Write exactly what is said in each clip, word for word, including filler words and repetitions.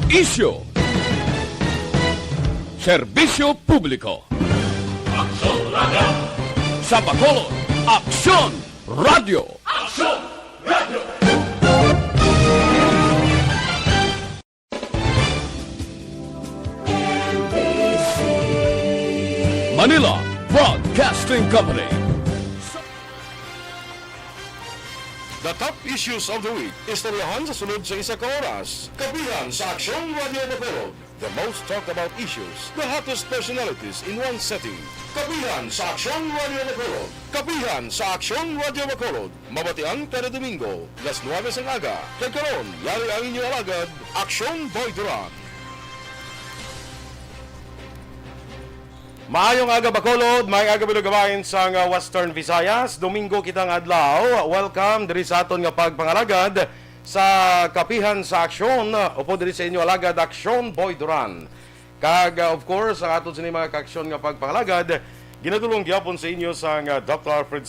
Isyu. Serbisyo publiko. Aksyon Radio. Sa Bacolod, Aksyon Radio. Aksyon Radio. Manila Broadcasting Company. The top issues of the week. Istoryahan sa sunod sa isa ka oras. Kapihan sa Aksyon Radio Bacolod. The most talked about issues, the hottest personalities in one setting. Kapihan sa Aksyon Radio Bacolod. Kapihan sa Aksyon Radio Bacolod. Mabatian kada Domingo, las nuwebe sang aga. Kag karon, yari ang inyo alagad, Aksyon Boy Duran. Maayong aga, Bacolod. Maayong aga, Binugabayan sang, uh, Western Visayas. Domingo kita nga adlaw. Welcome diri sa aton nga pagpangalagad sa Kapihan sa Aksyon, upod diri sa inyo alagad, Aksyon Boy Duran. Kag, uh, of course, ang aton sini mga kaaksyon nga pagpangalagad, ginadulong gyapon sa inyo sang, uh, Doctor Alfred.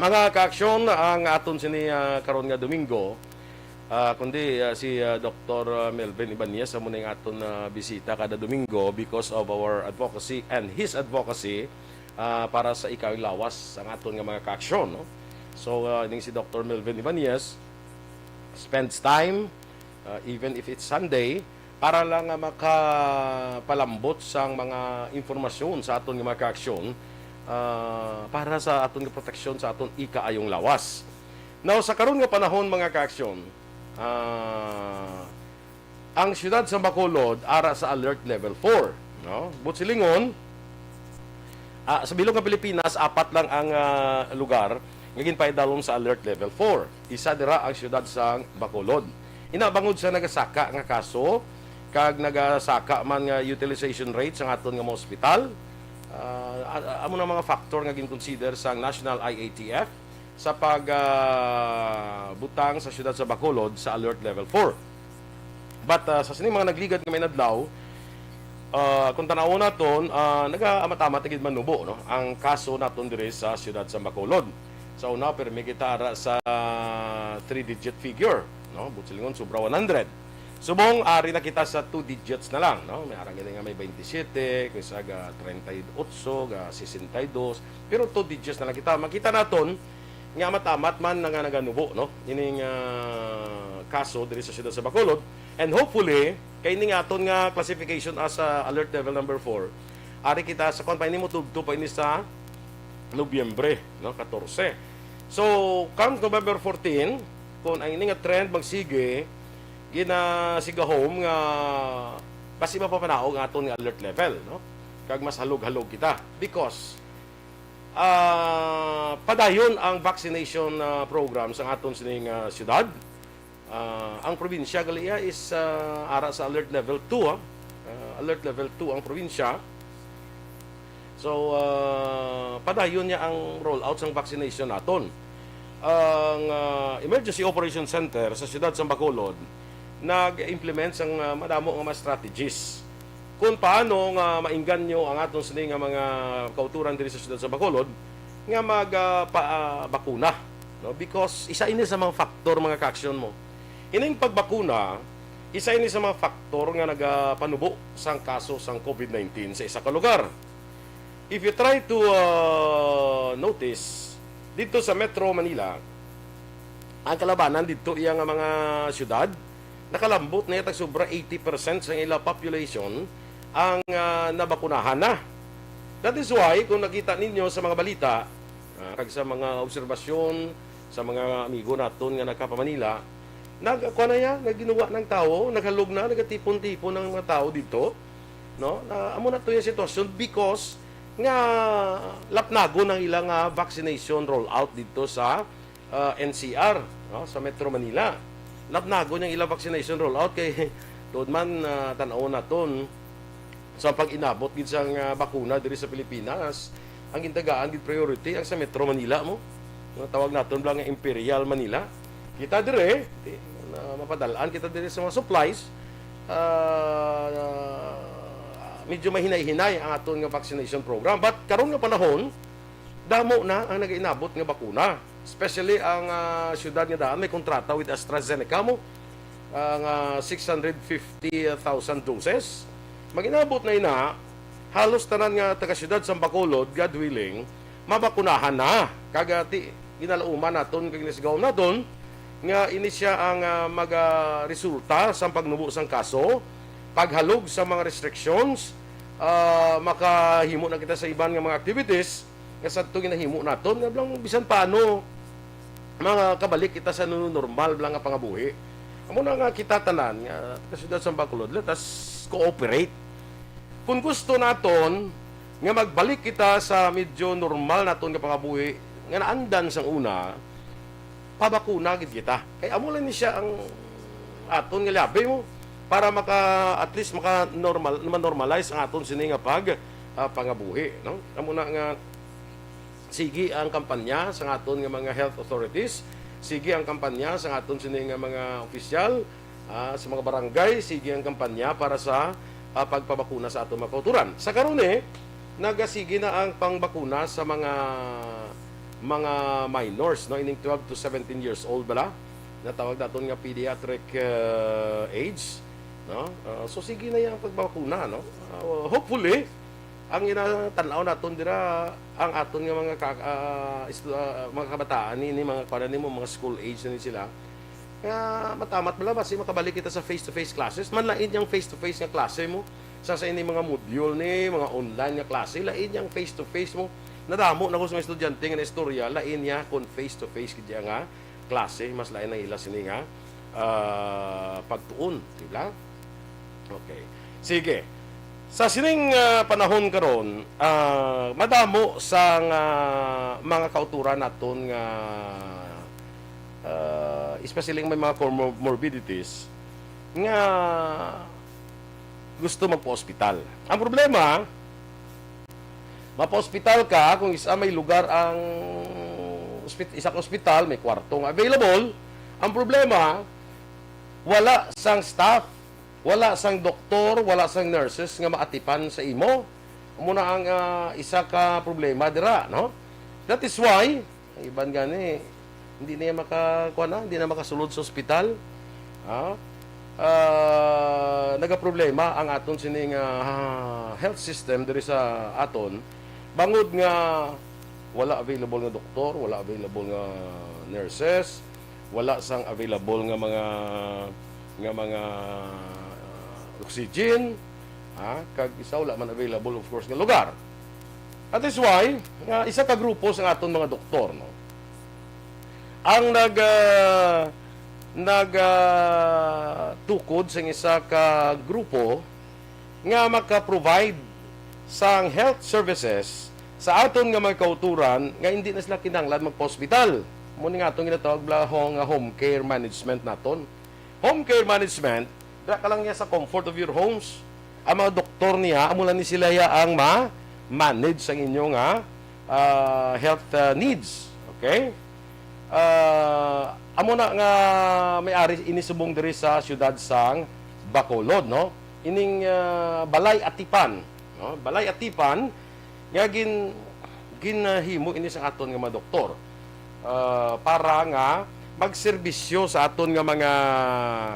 Mga kaaksyon, ang aton sini, ah, karon nga Domingo, ah, kundi, ah, si, ah, Doktor, ah, Melvin Ibanez amo ning aton, ah, bisita kada Domingo because of our advocacy and his advocacy, ah, para sa ikaayong lawas ang aton nga mga kaaksyon, no? So, ah, ining si Doktor Melvin Ibanez spends time, ah, even if it's Sunday, para lang nga makapalambot sang mga impormasyon sa aton nga mga kaaksyon, ah, para sa aton nga proteksyon sa aton ikaayong lawas. Now, sa karon nga panahon, mga kaaksyon, ah, ang siyudad sa Bacolod ara sa Alert Level four, no? Buot silingon, ah, sa bilog nga Pilipinas, apat lang ang, ah, lugar nga ginpaidalom sa Alert Level four. Isa dira ang siyudad sa Bacolod. Ina, bangod sa nagasaka nga kaso kag nagasaka man nga utilization rate sa aton nga mga ospital, ah, a-, a-, amo na mga factor nga ginconsider sa National I A T F sa pag, ah, butang sa siyudad sa Bacolod sa Alert Level four. But, ah, sa sini mga nagligad nga mga inadlaw, ah, kung tan-awon naton, ah, nagaamat-amat na gid manubo, no, ang kaso naton diri sa siyudad sa Bacolod. Sa una, pirmi kita ara sa three-digit figure, no? Buot silingon, sobra one hundred. Subong, ari na kita sa two digits na lang, no? May arang ini nga may twenty-seven, kay isa ga treinta y ocho, ga sesenta y dos, pero two digits na lang kita. Makita naton nga amat-amat man na nga naganubo, no? Ining, ah, kaso diri sa siyudad sa Bacolod. And hopefully, kay ini nga aton nga classification as, ah, alert level number four, ari kita sa, kuwan pa, ini motudto pa ini sa Nobyembre, no, katorse. So, come November fourteen, kung ang ini nga trend magsige, ginasigahom nga basi mapapanaog ang aton nga alert level, no? Kag mas halog-halog kita because, ah, padayon ang vaccination, ah, program sa aton sining, ah, syudad. Ah, ang probinsya gali, ah, is, ah, ara sa alert level two, ah. Ah, alert level two ang probinsya. So, ah, padayon niya ang rollout sang vaccination naton. Ang, ah, Emergency Operation Center sa siyudad sa Bacolod nag-implement sang, ah, madamo nga mga strategies kung paano nga maingganyo ang aton sini nga mga kauturan diri sa siyudad sa Bacolod nga mag, ah, pa, ah, bakuna, no? Because isa ini sa mga factor, mga ka-aksyon mo. Ining pagbakuna, isa ini sa mga factor nga nagapanubo sang kaso sang COVID nineteen sa isa ka lugar. If you try to, uh, notice, dito sa Metro Manila, ang kalabanan dito iya nga mga syudad, nakalambot na iya tag sobra eighty percent sa ila population ang, ah, nabakunahan na. That is why, kung nakita ninyo sa mga balita, ah, kag sa mga obserbasyon sa mga amigo naton nga nagkapa-Manila, nag-, kuwan na iya, nagginuwa ng tao, naghalog na, nagatipon-tipon ang mga tao dito, no? Na, amo na to yung sitwasyon because nga lapnagon ang ilang, ah, vaccination rollout dito sa, ah, N C R, no, sa Metro Manila. Lapnagon ang ilang vaccination rollout kay tuod man, ah, tan-awon naton sa pag-inabot gid sang, ah, bakuna diri sa Pilipinas, ang gintagaan gid priority ang sa Metro Manila mo. Nga tawag naton bala nga Imperial Manila. Kita dire, di, na mapadal-an kita dire sa mga supplies, ah, medyo mahinay-hinay ang aton nga vaccination program. But karon nga panahon, damo na ang nagainabot nga bakuna. Especially ang, ah, siyudad nga daan may kontrata with AstraZeneca mo, ah, nga six hundred fifty thousand doses. Mag-inabot na ina, halos tanan nga taga-siyudad sa Bacolod, God willing, mabakunahan na. Kag, ah, ti, ginalauman naton, kag ginasigawon naton, nga ini siya ang, ah, magaresulta sa pagnubo sang kaso, paghalog sa mga restrictions, ah, makahimo na kita sa iban nga mga activities nga sadto ginahimo naton, nga bala bisan paano makabalik kita sa nu-, normal bala nga pangabuhi. Amo na nga kita tanan nga taga-siyudad sa Bacolod, let us cooperate. Kung gusto naton nga magbalik kita sa medyo normal naton nga pangabuhi nga naandan sang una, pabakuna gid kita. Kay amo lang ni siya ang aton nga liabi mo para maka, at least maka-normal, ma-normalize ang aton sini nga pag, ah, pangabuhi, no? Amo na nga, sige ang kampanya sa aton nga mga health authorities, sige ang kampanya sa aton sini nga mga opisyal, ah, sa mga barangay, sige ang kampanya para sa, ah, pagpabakuna sa aton mga kauturan. Sa karon, eh, nagasige na ang pangbakuna sa mga, mga minors, no, ining twelve to seventeen years old bala, natawag naton nga pediatric, ah, age, no? Ah, so sige na yang pagbakuna, no? Ah, hopefully, ang ginatan-aw naton dira, ang aton nga mga ka-, ah, estu-, ah, mga kabataan ni, ni mga kuwan ni mo, mga school age na ni sila. Nga matamat bala, basi makabalik kita sa face-to-face classes. Man lain yang face-to-face nga klase mo. Sa, sa ini mga module ni, mga online nga klase, lain yang face-to-face mo. Nadamo na ko sa mga estudyante nga naistorya, lain niya kung face-to-face gid nga klase, mas lain ang ila sini nga, ah, pagtuon, di ba? Okay. Sige. Sa sining, ah, panahon karon, ah, madamo sang mga kauturan naton nga, ah, especially may mga comorbidities nga gusto magpa-ospital. Ang problema, mapa-ospital ka kung isa may lugar ang ospit-, isa ka ospital, may kwarto nga available. Ang problema, wala sang staff, wala sang doktor, wala sang nurses nga maatipan sa imo. Amo na ang, ah, isa ka problema dira, no? That is why ang iban gani, hindi na maka-, kuwan na, hindi na makasulod sa ospital. Ah, ah, nagaproblema ang aton sining, ah, health system diri sa aton. Bangod nga wala available nga doktor, wala available nga nurses, wala sang available nga mga, nga mga, ah, oxygen, ah, kag isa wala man available, of course, nga lugar. That is why, nga isa ka grupo sa aton mga doktor, no? Ang nag, ah, nag, ah, tukod sang isa ka grupo nga maka-provide sang health services sa aton nga mga kautoran nga hindi na sila kinahanglan magpa-ospital. Amo ni nga aton ginatawag bala ho nga home care management naton. Home care management, dira ka lang niya sa comfort of your homes. Ang mga doktor niya, amo lang ni sila ya ang ma-manage sang inyo nga, ah, health, ah, needs. Okay? Ah, amo na nga may-ari ini subong diri sa siyudad sang Bacolod, no? Ining, ah, Balay Atipan, no? Balay Atipan nga gin-, ginahimo ini sa aton nga mga doktor, ah, para nga magserbisyo sa aton nga mga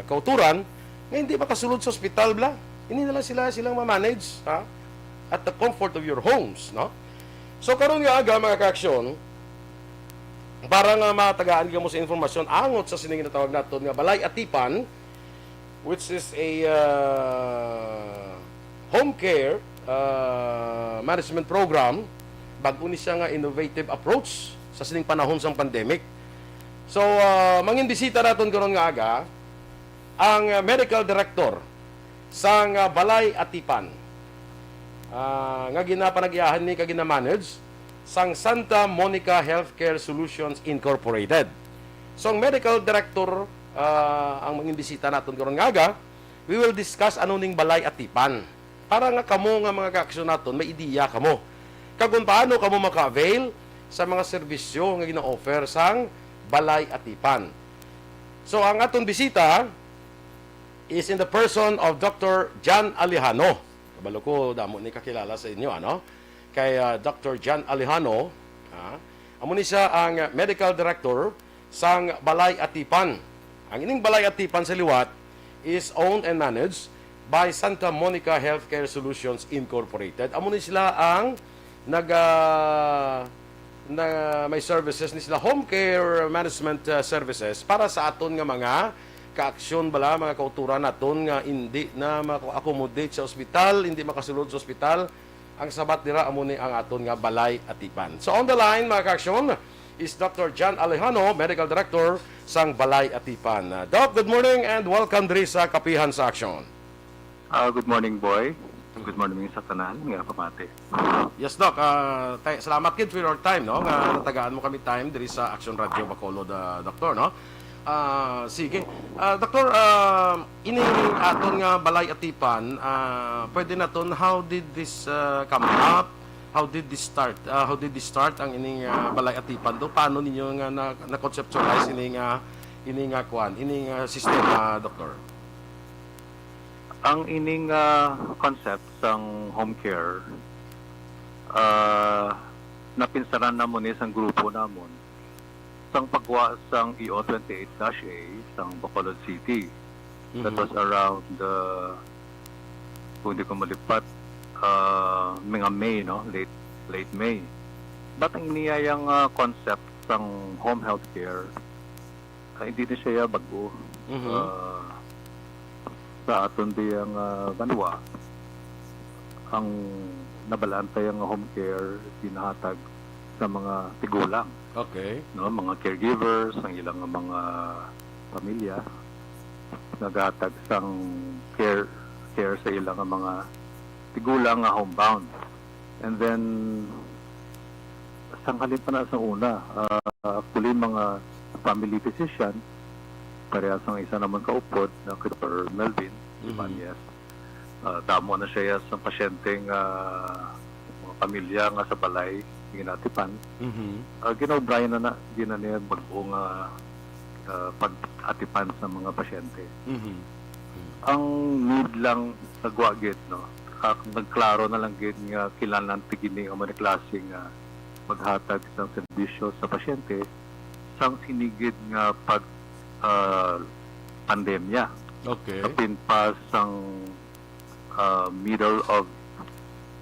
kauturan nga hindi makasulod sa ospital bala. Ini na lang sila, silang ma-manage, ha? At the comfort of your homes, no? So, karon nga aga, mga kaaksyon, para nga matagaan kamo sa informasyon angot sa sining ginatawag naton nga Balay Atipan, which is a, uh, home care, uh, management program, bag-o ni siya nga innovative approach sa sining panahon sang pandemic. So, uh, mangin bisita naton karon nga aga ang, uh, medical director sang, uh, Balay Atipan, uh, nga ginapanag-iyahan ni kag ginamanage sang Santa Monica Healthcare Solutions Incorporated. So, ang medical director, uh, ang mangin bisita naton karon nga aga. We will discuss ano ning Balay Atipan, para nga kamo nga mga kaaksyon naton may ideya kamo kag kung paano kamo maka-avail sa mga serbisyo nga gina-offer sang Balay Atipan. So, ang aton bisita is in the person of Doctor John Alejano. Kabalo ko, damo ni kakilala sa inyo, ano? Kay, ah, Doctor John Alejano, ah, amo ni siya ang medical director sang Balay Atipan. Ang ining Balay Atipan sa liwat is owned and managed by Santa Monica Healthcare Solutions Incorporated. Amo ni sila ang nag, ah, na may services ni sila, home care management, ah, services para sa aton nga mga kaaksyon bala, mga kauturan naton nga indi na maka-accommodate sa ospital, hindi makasulod sa ospital. Ang sabat dira amo ni ang aton nga Balay Atipan. So, on the line, mga kaaksyon, is Doctor John Alejano, Medical Director sang Balay Atipan. Ah, Doc, good morning and welcome diri sa Kapihan sa Aksyon. Ah, good morning, Boy. Good morning sa tanan nga pamati. Yes, Doc. Ah, tay-, salamat gid for your time, no, nga natagaan mo kami time diri sa Action Radio Bacolod, ah, Doktor, no? Ah, sige. Ah, Doktor, ah, ining aton nga Balay Atipan, ah, pwede naton, how did this, ah, come up? How did this start? Ah, how did this start ang ining, ah, Balay Atipan do? Paano ninyo nga na, na-conceptualize ini nga, ini nga kuan, ini nga sistema, Doktor? Ang ining, ah, concept sang home care, ah, napinsaran namon ni sang grupo namon sang pagwa sang E O twenty-eight dash A sang Bacolod City. That Mhm. was around, uh, kung di ko malipat, uh, mga May, no? Late, late May. But ang iniyayang, uh, concept sang home healthcare, uh, hindi na siya bag-o. Mhm. Uh, sa aton diyang, uh, banwa, ang nabalaan tayo nga home care ginahatag sa mga tigulang, Okay. no, mga caregivers, ang ilang mga pamilya, naghatag sang care, care sa ilang mga tigulang nga homebound. And then, sang halin pa na sa una, ah, actually, mga family physician, parehas ang isa naman kaupod, na kay Doktor Melvin Mhm. Ibanez. Ah, damo na siya sa pasyente nga mga pamilya nga sa balay, ginatipan. Mhm. Ah, ginaobrayan na na, gina niya bag-o nga, ah, pag-atipan sa mga pasyente. Mhm. Ang need lang sa gwa gid, no? Ah, nagklaro na lang gid nga kinahanglan ti gini nga mga klase nga maghatag sang serbisyo sa pasyente sang sinigid nga pag, ah, pandemya. Okay. Kapin pa sang, ah, middle of,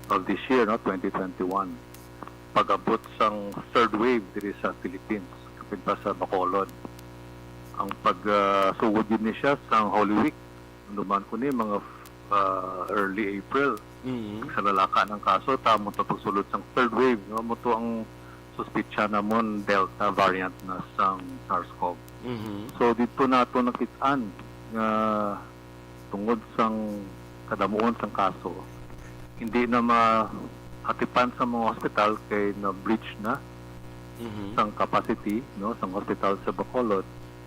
of this year, no, twenty twenty-one. Pag-abot sang third wave diri sa Philippines, kapin pa sa Bacolod. Ang pag, ah, sugod gid ni siya sang Holy Week, duman ko ni mga, ah, early April. Mhm. Sa lalaka ng kaso, tamo to pagsulod sang third wave, no? Mo to ang suspitsa namon Delta variant na sang SARS-CoV. Mhm. So, dito nato nakit-an nga tungod sang kadamuon sang kaso, hindi na maatipan sa mga hospital kay na-breach na Mhm. sang capacity, no, sang hospital sa Bacolod.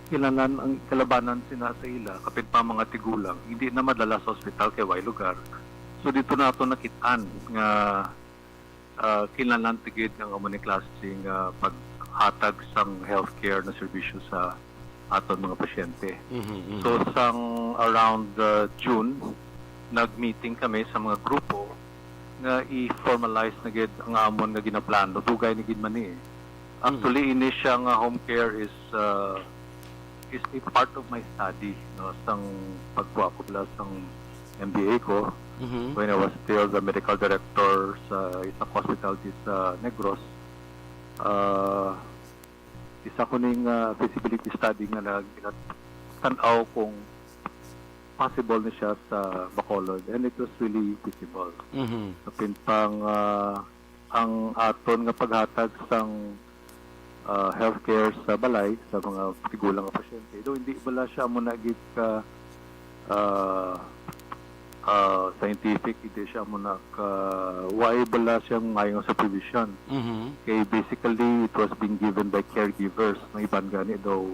Kinahanglan ang kalabanan sina sa ila, kapin pa mga tigulang, hindi na madala sa hospital kay way lugar. So, dito nato nakit-an nga, ah, kinahanglan tigid ang amo ni klase nga paghatag sang healthcare na serbisyo sa aton mga pasyente. Mhm, mhm. So, sang around, ah, June, nag-meeting kami sa mga grupo nga i-formalize na gid ang amon nga ginaplano. Dugay na gid man ni, eh. Actually, ini siya nga home care is, ah, is a part of my study, no, sang pagkuha ko bala sang M B A ko, Mhm. when I was still the medical director sa isa ka hospital di sa Negros. Ah, isa ko ning, ah, feasibility study nga nag-, nagtan-aw kung possible na siya sa Bacolod, and it was really feasible. Mhm. Kapin pang, ah, ang aton nga paghatag sang, ah, healthcare sa balay sa mga tigulang nga pasyente, though hindi bala siya amo na gid ka, ah, ah, scientific, hindi siya amo na ka, way bala siyang maayong supervision. Mhm. Kay basically, it was being given by caregivers. Ang iban gani daw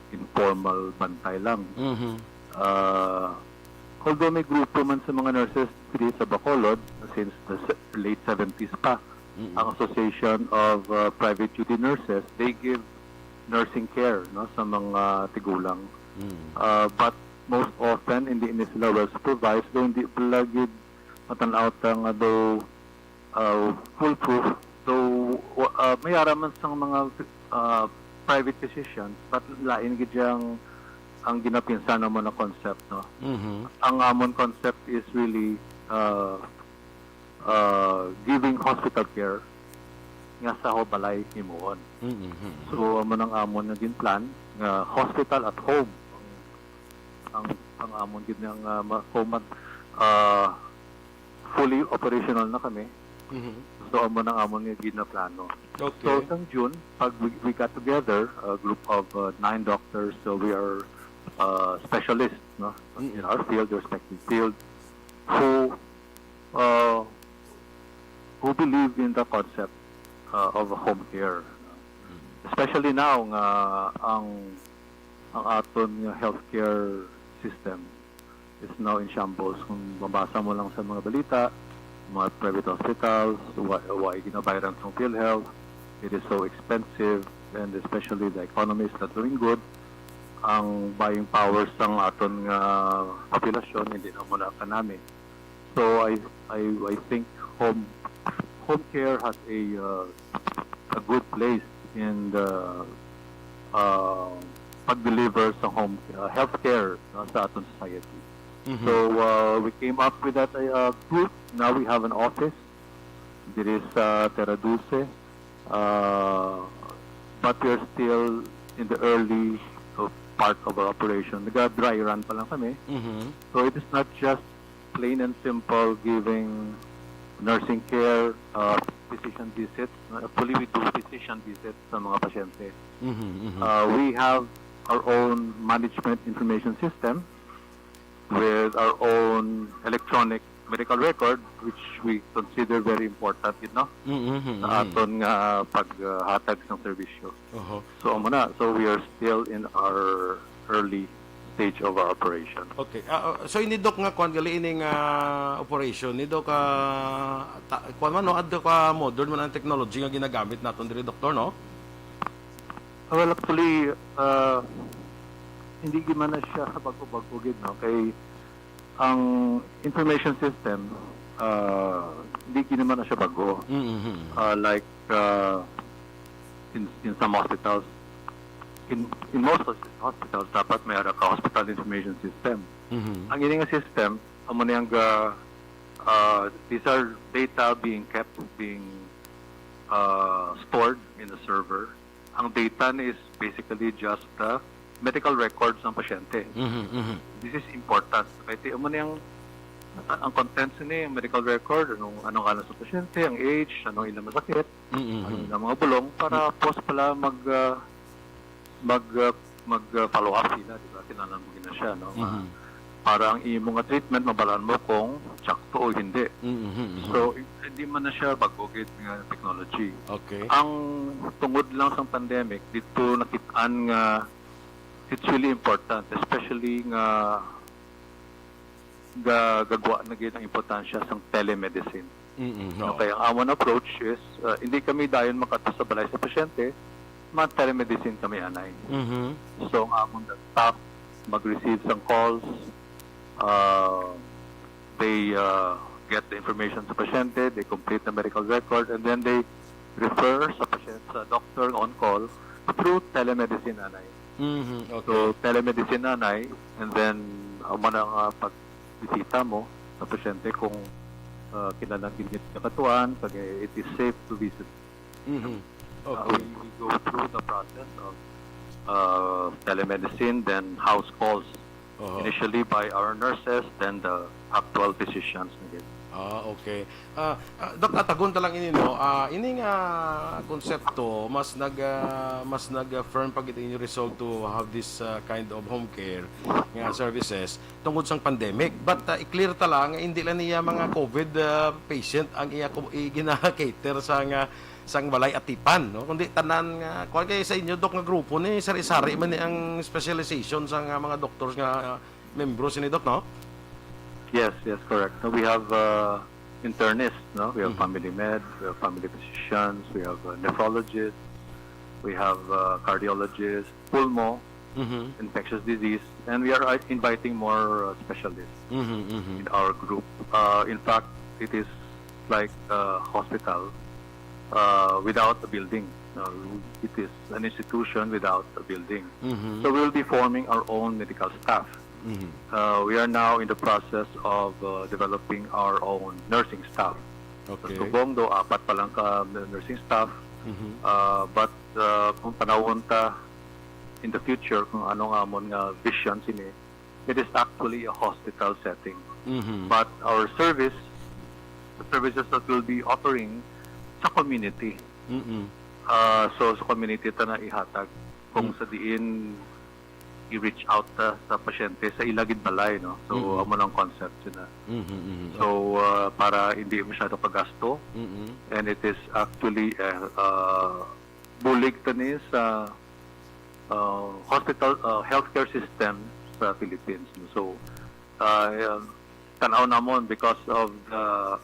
informal bantay lang. Mhm. Ah, although may grupo man sa mga nurses diri sa Bacolod since the se-, late seventies pa, Mm. ang Association of, ah, Private Duty Nurses, they give nursing care, no, sa mga tigulang. Mm. Ah, but most often, hindi ni sila well supervised, though hindi pala gid matan-aw ta nga daw, ah, foolproof. Though, wa-, ah, may ara man sang mga, ah, private physicians, but lain gid yang ang ginapinsan namo na concept, no? Mhm. Ang amon concept is really, ah, ah, giving hospital care nga sa ho-, balay himuon. Mhm. So, amo nang amon nga ginplan nga hospital at home ang, ang, ang amon gid nga, ah, ma-, home at, ah, fully operational na kami. Mhm. So, amo nang amon nga ginaplano. Okay. So, sang June, pag we, we got together, a group of, uh, nine doctors, so we are, uh, specialists, no, in Mm-mm. our field, respective field, who, uh, who believe in the concept, uh, of home care. Mm. Especially now nga ang, ang aton nga healthcare system is now in shambles. Kung mabasa mo lang sa mga balita, mga private hospitals, wa-, wa ginabayaran sa PhilHealth. It is so expensive, and especially the economy is not doing good. Ang buying power sang aton nga populasyon, hindi na muna kanami. So, I, I, I think home, home care has a, uh, a good place in the, uh, pag-deliver sa home, uh, healthcare, no, sa aton society. Mhm. So, uh, we came up with that, uh, group. Now we have an office. There is, uh, Terra Dulce. Uh, but we are still in the early, uh, part of our operation. Naga-dry run pa lang kami. Mhm. So it is not just plain and simple giving nursing care, uh, physician visits. Actually, we do physician visits sa mga pasyente. Mhm, mhm. Uh, we have our own management information system with our own electronic medical record, which we consider very important, you know, Mhm, mhm, sa mhm. aton nga paghatag sang serbisyo. Oho. So, amo na. So, we are still in our early stage of our operation. Okay. Ah, ah, so, ini, Doc, nga kuwan gali ini nga operation, ni, Doc, ah, ta-, kuwan man, no? Adto ka modern man ang technology nga ginagamit naton diri, Doktor, no? Ah, well, actually, ah, hindi gid man na siya bago-bago gid, no? Kay ang information system, ah, hindi gid naman na siya bago. Mm-hmm. Ah, like, ah, in, in some hospitals, in, in most hos-, hospitals, dapat may ara ka hospital information system. Mm-hmm. Ang ini nga system, amo ni ang ga-, ah, these are data being kept, being, ah, stored in the server. Ang data ni is basically just the medical records ng pasyente. Mhm, mhm. This is important. Kaya ti-, amo ni ang Ang, ang content sini, ang medical record, anong, anong ngalan sa pasyente, ang age, anong ilang masakit, Mm-hmm. anong ilang mga bulong, para pos pala mag, ah, mag, ah, mag, ah, follow up sila, di ba? Kinahanglan mo gina siya, no? Nga Mhm. Para ang imo nga treatment, mabalaan mo kung sakto o hindi. Mm-hmm. So, hindi man na siya bago gid nga technology. Okay. Ang tungod lang sa pandemic, dito nakitaan nga it's really important, especially nga ga gagwa na gid ang importansya sang telemedicine. Mm-hmm. No, kaya ang amon approach is, uh, hindi kami dayon makato sa balay sa pasyente, ma-telemedicine kami anay. Mm-hmm. So ang amon staff mag-receive sang calls, uh, they uh, get the information sa pasyente, they complete the medical record, and then they refer sa pasyente sa doctor on call through telemedicine anay. Mm-hmm. Okay. So, telemedicine anay, and then amo na nga pagbisita mo sa pasyente kung uh, kinahanglan gid niya katuan, kag it is safe to visit. Mm-hmm. Uh, Okay. we, we go through the process of uh, telemedicine, then house calls. Oho. Initially by our nurses, then the actual physicians na gid. Ah, okay. Ah, ah, Doc, atagon ta lang ini, no? Ah, ini nga konsepto, mas nag ah, mas nag ah, firm pa gid inyo resolve to have this ah, kind of home care nga services tungod sang pandemic. But ah, i-clear ta lang nga hindi lang niya mga COVID ah, patient ang iya ko- i- gina-cater sa nga sang balay atipan, no? Kundi tanan nga kuan kay sa inyo, Doc, nga grupo ni sari-sari man ni ang specialization sa nga mga doctors nga ah, membro sini, Doc, no? Yes, yes, correct. So we have uh, internists, no? We have Mhm. family med, we have family physicians, we have uh, nephrologists, we have uh, cardiologists, pulmo, Mhm. infectious disease, and we are uh, inviting more uh, specialists Mhm. Mhm. in our group. Uh, in fact, it is like a hospital uh, without a building. Uh, it is an institution without a building. Mhm. So we will be forming our own medical staff. Mhm. Uh, we are now in the process of uh, developing our own nursing staff. Okay. Subong do, apat pa lang ka nursing staff. Mhm. Uh, but uh, kung panahon ta in the future, kung ano nga amon nga vision sini, it is actually a hospital setting. Mhm. But our service, the services that we'll be offering sa community. Mhm. Uh, so sa community ta na ihatag kung Mm. sa diin i-reach out ta sa pasyente sa ila gid balay, no? So Mm. amo lang concept sina. Mhm. Mhm. So uh, para hindi masyado kagasto, Mhm. and it is actually uh, uh, bulig ta ni sa uh, hospital uh, healthcare system sa Philippines, no? So uh, um, tanaw namon because of the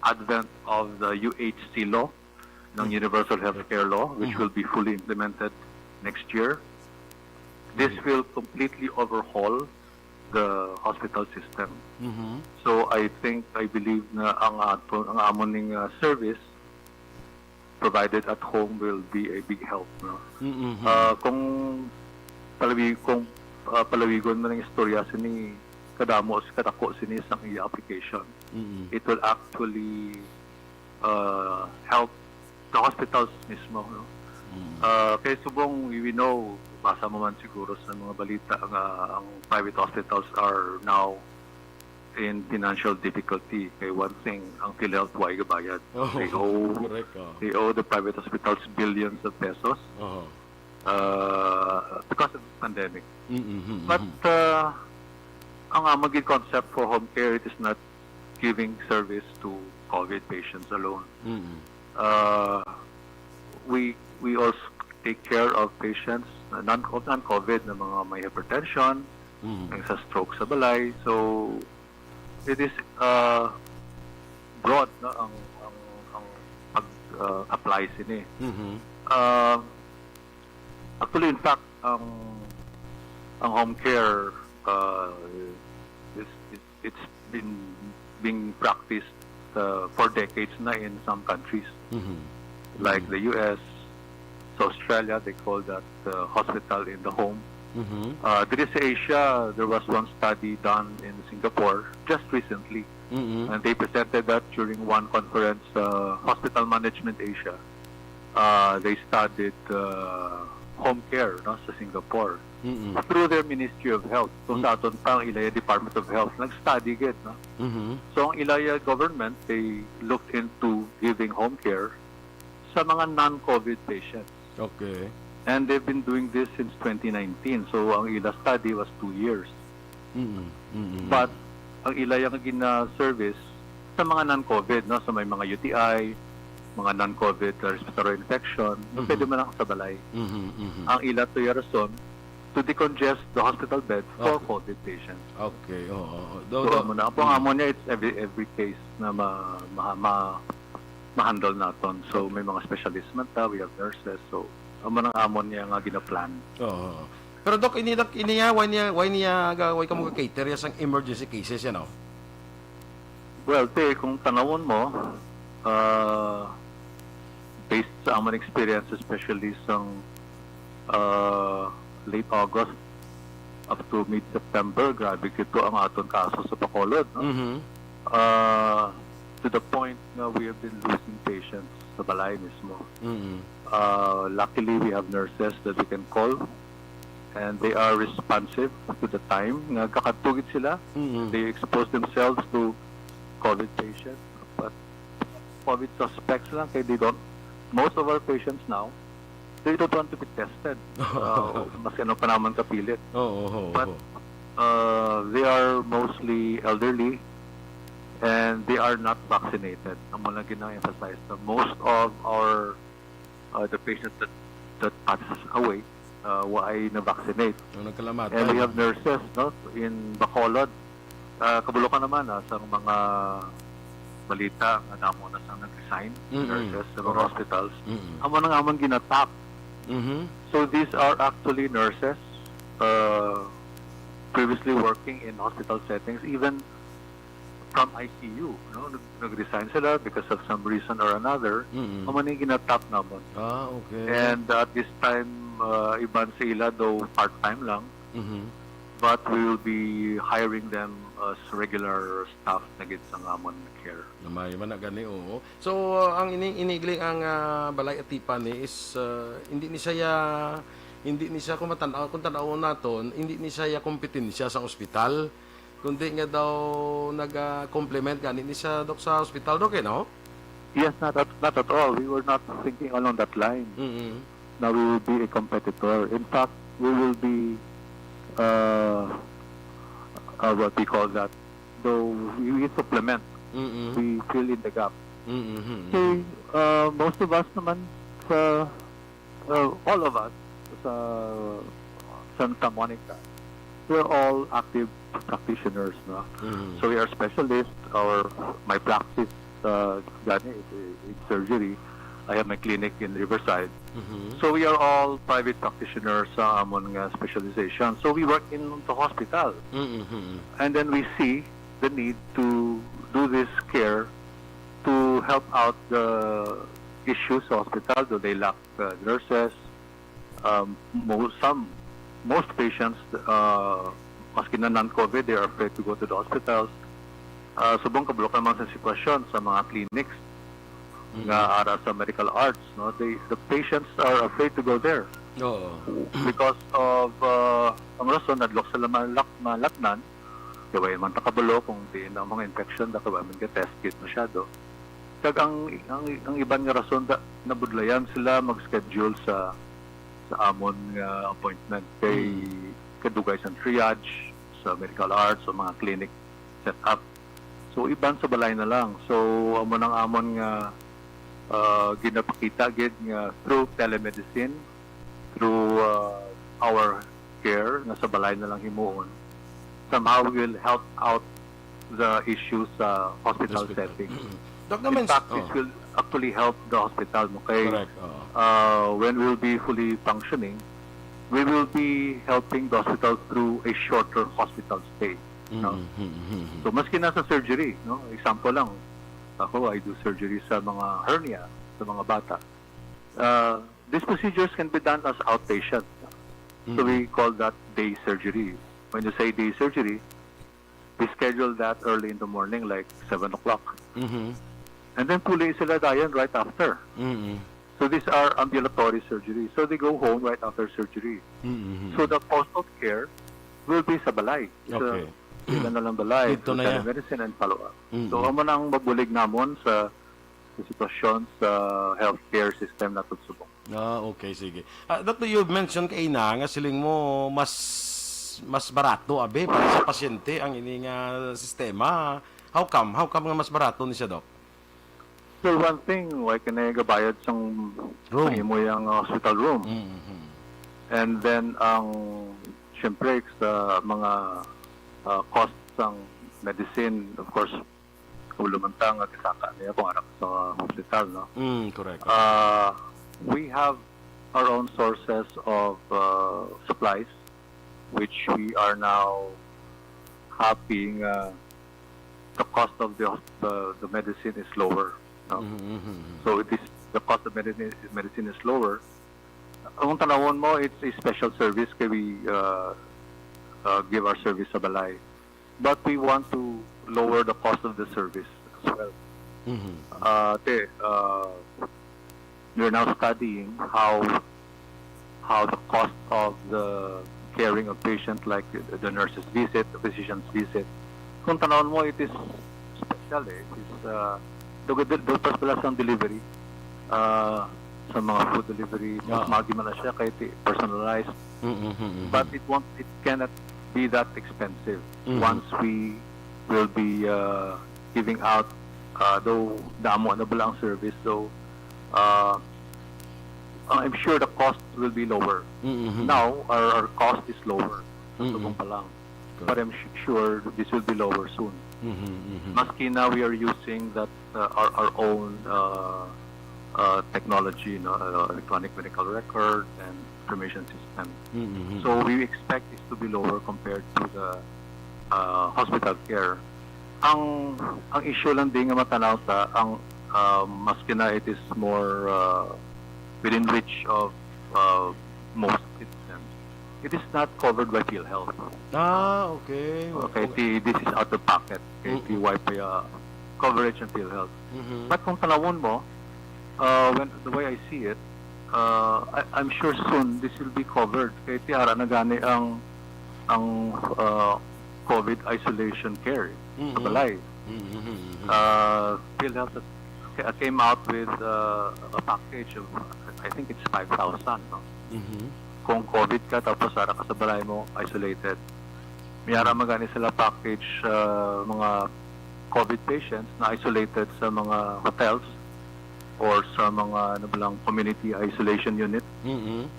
advent of the U H C law, ng Mhm. Universal Healthcare Law, which Mhm. will be fully implemented next year. This Mhm. will completely overhaul the hospital system. Mhm. So I think, I believe na ang ato, ang amon ning uh, service provided at home will be a big help, no? Mhm. Ah, kung palawi kung ah, palawigon man ang istorya sini, kadamo, kadako sini sang iya application, Mhm. it will actually uh, help the hospitals mismo, no? Mhm. Uh, kay subong we know, basa mo man siguro sa mga balita nga ang private hospitals are now in financial difficulty. Kay one thing, ang PhilHealth wa gabayad. Oh, They owe, correct, oh. they owe the private hospitals billions of pesos Oh. uh, because of the pandemic. Mhm. But uh, ang amon gid concept for home care, it is not giving service to COVID patients alone. Mhm. Uh, we we also take care of patients uh, non of non-COVID na mga may hypertension, Mhm. may sa stroke sa balay. So it is uh, broad, no, ang ang ang pag uh, apply sini. Mhm. Uh, actually, in fact, ang ang home care uh, is, is it's been being practiced uh, for decades na in some countries Mhm. like Mhm. the U S, sa Australia, they call that uh, hospital in the home. Mhm. Uh, diri sa Asia, there was one study done in Singapore just recently, Mhm. and they presented that during one conference, uh, Hospital Management Asia. Uh, they studied uh, home care, no, sa Singapore. Mm-mm. through their Ministry of Health. So, sa aton pa ang ilaya Department of Health, nag-study gid, no? Mhm. So, ang ilaya government, they looked into giving home care sa mga non-COVID patients. Okay. And they've been doing this since twenty nineteen. So, ang ila study was two years. Mm-mm. Mm-mm. But, ang ila yung gina-service sa mga non-COVID, no? Sa may mga U T I, mga non-COVID respiratory infection, Mhm. pwede man lang sa balay. Mhm, mhm. Ang ila to yung rason to decongest the hospital bed for Okay. COVID patients. Okay, oo. oo. Do, So, do, amo na. Ang amo niya, it's every every case na ma, ma, ma, ma-handle naton. So, may mga specialist man ta, we have nurses. So, amo nang amon niya nga ginaplan. Oo. Pero Doc, ini Doc, ini ya, why niya, why niya, ga- why kamo ka-cater ya sang emergency cases yan, no? Well, te, kung tanawon mo, uh, based sa amon experience, especially sang uh, late August up to mid-September, grabe kito ang aton kaso sa Bacolod, no? Mhm. Uh, to the point nga we have been losing patients sa balay mismo. Mhm. Uh, luckily, we have nurses that we can call and they are responsive to the time nga kakadto gid sila. Mhm. They expose themselves to COVID patients, but COVID suspects lang kay they don't, most of our patients now, they don't want to be tested. Uh, mas ano pa naman kapilit. Oo, oo, But oo. uh, they are mostly elderly and they are not vaccinated. Amo lang gina-emphasize na most of our uh, the patients that that passes away uh, wa ay na-vaccinate. Ang nagkalamatay. And we have nurses, no, in Bacolod. Uh, kabulokan naman, ah, sa mga balita nga damo na sang nag-resign, Mm-mm. nurses sa mga Correct. Hospitals. Mm-mm. Amo nang amon ginatap. Mhm. So these are actually nurses uh, previously working in hospital settings, even from I C U, no? Nag- nag-resign sila because of some reason or another. Mm-mm. Amo ni ginatap namon. Ah, okay. And at this time, uh, iban sa ila daw part-time lang, Mhm. but we will be hiring them as regular staff na gid sa amon care. Namay man na gani, oo. So, uh, ang ini inigli ang ah, balay atipan ni is uh, hindi ni siya hindi ni siya kung matan-aw kung tan-aw naton, hindi ni siya kompetensya sa ospital. Kundi nga daw naga-complement gani ni siya, Doc, sa ospital, Doc, eh, no? Yes, not at, not at all. We were not thinking along that line. Mm-mm. Now we will be a competitor. In fact, we will be uh, uh, what we call that. Though we, we supplement, Mm-mm. we fill in the gap. Mm-mm. So, uh, most of us naman sa uh, all of us sa Santa Monica, we're all active practitioners, no? Mm-hmm. So we are specialists. Our my practice uh, gani is in surgery. I have my clinic in Riverside. Mm-hmm. So we are all private practitioners sa amon nga specialization. So we work in the hospital. Mm-hmm. And then we see the need to do this care to help out the issues sa hospital. Do they lack uh, nurses? Um, most, some, most patients, uh, maski na non-COVID, they are afraid to go to the hospitals. Uh, subong kabulok naman sa sitwasyon sa mga clinics nga ara sa medical arts, no? They, the patients are afraid to go there Oo. because of uh, ang rason, nadlok sila malak malaknan, kay wala man ta kabalo kung di na mga infection da, kay wala man ka-test kit masyado. Kag ang ang, ang iban nga rason da, nabudlayan sila mag-schedule sa sa amon nga appointment kay kadugay sa triage sa medical arts o mga clinic set up. So iban sa balay na lang. So amo nang amon nga uh, ginapakita gid nga through telemedicine, through uh, our care nga sa balay na lang himuon, somehow will help out the issue sa hospital Hospital. Setting. Doc, In naman, fact, this oh, will actually help the hospital mo kay correct. Oo. uh, when we'll be fully functioning, we will be helping the hospital through a shorter hospital stay. No? Mhm, mhm, mhm. So maski na sa surgery, no? Example lang, ako, I do surgery sa mga hernia sa mga bata. Uh, these procedures can be done as outpatient. So Mhm. we call that day surgery. When you say day surgery, we schedule that early in the morning, like seven o'clock. Mhm. And then puli sila dayon right after. Mhm. So these are ambulatory surgeries. So they go home right after surgery. Mm-hmm. So the cost of care will be sa balay. Sa Okay. Sila na lang balay. Dito So na yan. Telemedicine and follow-up. Mm-hmm. So amo na ang mabulig namon sa, sa sitwasyon sa healthcare system nato subong. Ah, okay, sige. Ah, Doctor, you mentioned kaina nga siling mo mas mas barato abi para sa pasyente ang ini nga sistema. How come? How come nga mas barato ni siya, Doc? So one thing, wala ka na gabayad sang Room. Sa imo yang hospital room. Mm-hmm. And then ang syempre sa mga ah, cost sang medicine, of course, ulo man ta nga kasaka niya kung arak sa hospital, no? Mm, correct. Uh, we have our own sources of uh, supplies, which we are now happy nga the cost of the, the, the medicine is lower. No? Mm-hmm. So it is the cost of medicine, medicine is lower. Ang tanawon mo, it's a special service kay we uh, uh, give our service sa balay. But we want to lower the cost of the service as well. Mm-hmm. Uh, te, uh, we're now studying how how the cost of the caring of patient, like the nurses visit, the physicians visit, kung tanawon mo, it is special eh. It is, uh, do, do, do, pas pala sang delivery uh, sa mga food delivery, mas Oo. magi man na siya kay ti- personalized. Mm-hmm. But it won't, it cannot be that expensive Mhm. once we will be uh, giving out, uh, though damo na bala ang service, though uh, uh, I'm sure the cost will be lower. Mm-hmm. Now, our, our cost is lower sa Mm-hmm. subong pa lang. Correct. But I'm su- sure this will be lower soon. Mm-hmm, mm-hmm. Maski na we are using that uh, our, our own uh, uh, technology, no, uh, electronic medical record and information system. Mm-hmm. So we expect this to be lower compared to the uh, hospital care. Ang ang issue lang din nga matanaw ta ang uh, maski na it is more uh, within reach of uh, most citizens, it is not covered by PhilHealth. Ah, okay. Okay, Okay. ti- this is out of pocket. Okay, Mm-mm. ti wala pa ya coverage ng PhilHealth. Mhm. But kung tanawon mo, uh, when the way I see it, uh, I, I'm sure soon this will be covered. Kay ti ara na gani ang ang uh, COVID isolation care sa Mhm. balay. Mhm, mhm, mhm. Uh, PhilHealth has- ca- came out with uh, a package of, I think it's five thousand, no? Mhm. Kung COVID ka tapos ara ka sa balay mo, isolated. May ara Mhm. man gani sila package uh, mga COVID patients na isolated sa mga hotels or sa mga ano ba lang, community isolation unit. Mhm.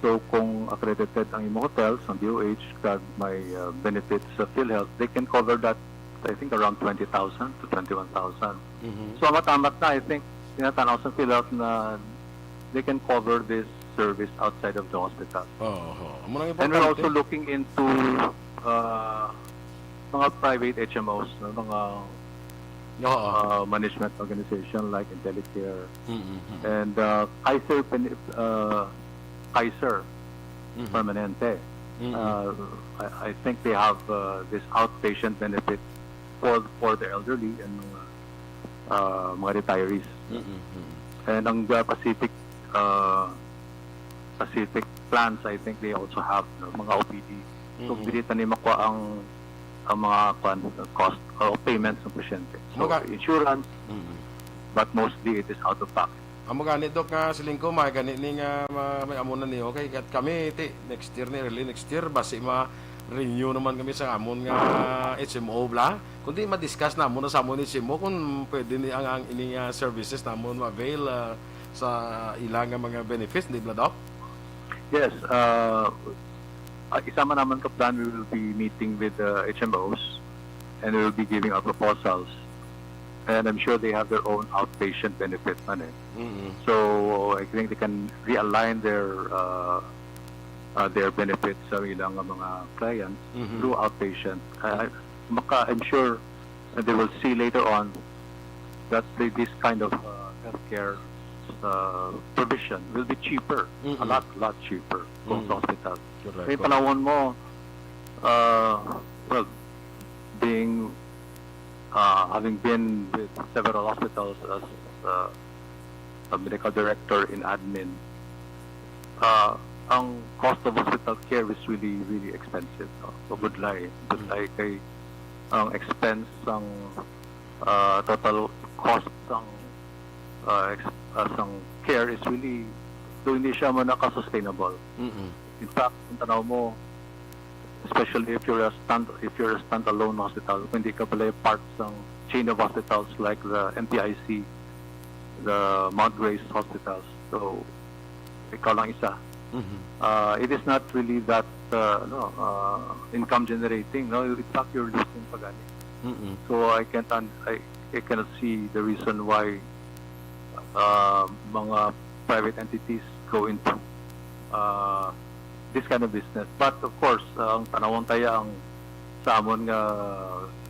So kung accredited ang imo hotel sa D O H kag may uh, benefits sa PhilHealth, they can cover that, I think, around twenty thousand to twenty-one thousand. Mhm. So amat-amat na, I think, tinatanaw sa PhilHealth na they can cover this service outside of the hospital. Oo. Amo nang And we're importante. also looking into uh, mga private H M Os, no? Mga Oo. uh, management organization like Intellicare Mm-hmm. and uh, Kaiser Pen- uh, Kaiser Mm-hmm. Permanente. Mm-hmm. Uh, I, I think they have uh, this outpatient benefit for for the elderly and mga uh, mga retirees. Mm-hmm. And ang uh, Pacific uh, Pacific plans, I think they also have, no, mga O P D. So, Mm-hmm. dili ta ni makuha ang ang mga kwan, cost o payments ng pasyente. So, Maga- insurance, Mm-hmm. but mostly it is out of pocket. Amo gani, Doc, nga siling ko, may gani ni nga ma- may amo na niyo. Kay kat- kami, ti, next year ni, early next year, basi ma-renew naman kami sa amon nga H M O bla. Kundi ma-discuss namon na sa amon ni H M O kung pwede ni ang, ang ini nga services namon ma-avail ah, sa ila nga mga benefits, di ba, Doc? Yes, uh, uh, isa man naman ka plan, we will be meeting with the H M Os and we will be giving our proposals. And I'm sure they have their own outpatient benefit man eh. Mm-hmm. So I think they can realign their uh, uh, their benefits sa ilang mga clients Mm-hmm. through outpatient. Uh, maka, I'm sure that they will see later on that the, this kind of uh, healthcare uh, provision will be cheaper, Mm-mm. a lot, lot cheaper kung Mm. sa hospital. Correct, Kaya correct. Panahon mo, uh, well, being uh, having been with several hospitals as uh, uh, medical director in admin, uh, ang cost of hospital care is really, really expensive, no? So, budlay, budlay kay ang expense, ang, uh, total cost sang, uh, ex-, uh, sang care is really, do hindi siya man naka-sustainable. Mm-mm. In fact, kung tanaw mo, especially if you're a stand, if you're a standalone hospital, kung hindi ka pala part sang chain of hospitals like the M P I C, the Mount Grace hospitals. So, ikaw lang isa. Mhm. Uh, it is not really that, uh, no, uh, income generating. No, in fact, you're losing pa gani. Mm-mm. So I can't un- I, I cannot see the reason why, uh, mga private entities go into, uh, this kind of business. But of course, uh, ang tanawon taya ang sa amon nga,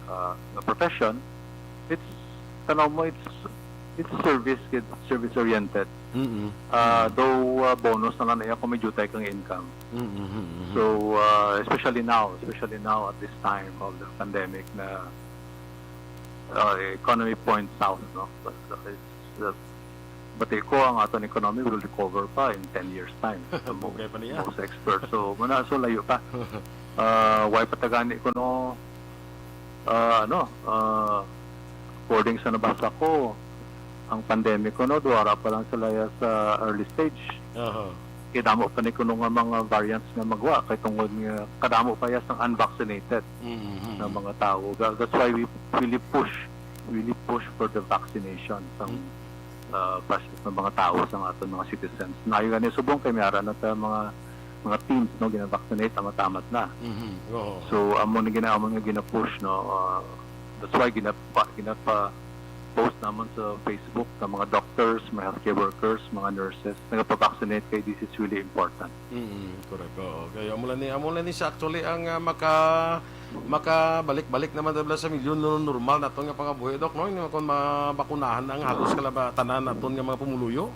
uh, nga profession, it's tanaw mo, it's it's service, it's service oriented. Mm-mm. Uh, though, uh, bonus na lang iya kung may jutay kang income. Mm-mm. So, uh, especially now, especially now at this time of the pandemic na, uh, economy points south, no? But, uh, it's, uh, but ko ang aton economy will recover pa in ten years time. Sa mo-, Dugay pa niya. Most experts. So, muna, so layo pa. Uh, why patagani ko no, uh, ano, uh, according sa nabasa ko, ang pandemic ko no, duwara pa lang sila ya sa early stage. Aha. Kay damo pa ni kuno nga mga variants nga magwa kay tungod nga kadamo pa ya sang unvaccinated Mhm. na mga tawo. Tha- That's why we really push, really push for the vaccination sang, uh, pas- ng mga tawo, sang aton mga citizens. Nayo gani subong kay may ara na ta mga mga teams, no, gina-vaccinate ang matamat na. Mhm. Oo. So amo ni gina-, amo nga gina-push, no. Uh, that's why ginapa ginapa post naman sa Facebook sa mga doctors, mga healthcare workers, mga nurses, nagapa-vaccinate kay this is really important. Mm, correct. Oo. Kaya amo lang ni, amo lang ni siya actually ang, ah, maka makabalik-balik naman dala sa milyon no, normal naton nga pangabuhi, Doc, no? Hindi man kung mabakunahan ang halos kalaba tanan naton nga mga pumuluyo.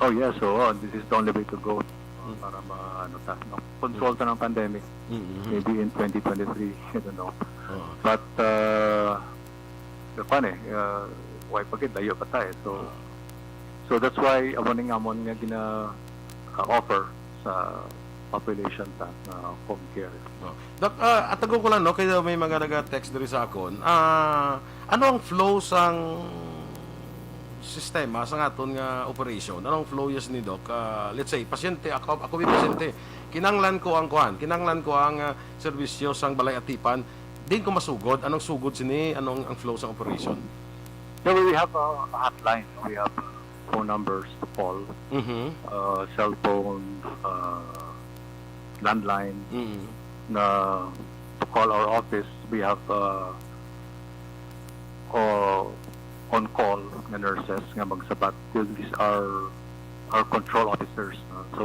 Oh yes, so, oh, this is the only way to go, uh, Mm. para ma ano ta, no? Control ta ng pandemic. Mm-hmm. Maybe in twenty twenty-three, I don't know. Oo. But uh, the fun eh, uh, why pa gid, layo pa tayo. So, so that's why amo ning amon nga gina uh, offer sa population ta nga home care. No. Doc, ah, atago ko lang, no, kaya may mga naga-text diri sa akon. Ah, ano ang flow sang sistema sa aton nga operation? Ano ang flow, yes, ni Doc? Ah, let's say, pasyente, ako, ako may pasyente. Kinanglan ko ang kuan, kinanglan ko ang, ah, serbisyo sang balay atipan. Din ko masugod, anong sugod sini, anong ang flow sang operation? Yeah, we have a, a hotline. We have, uh, phone numbers to call, Mhm. uh, cell phone, uh, landline, Mhm. na to call our office. We have, uh, uh, on call nga nurses nga magsabat. These are our control officers, no? So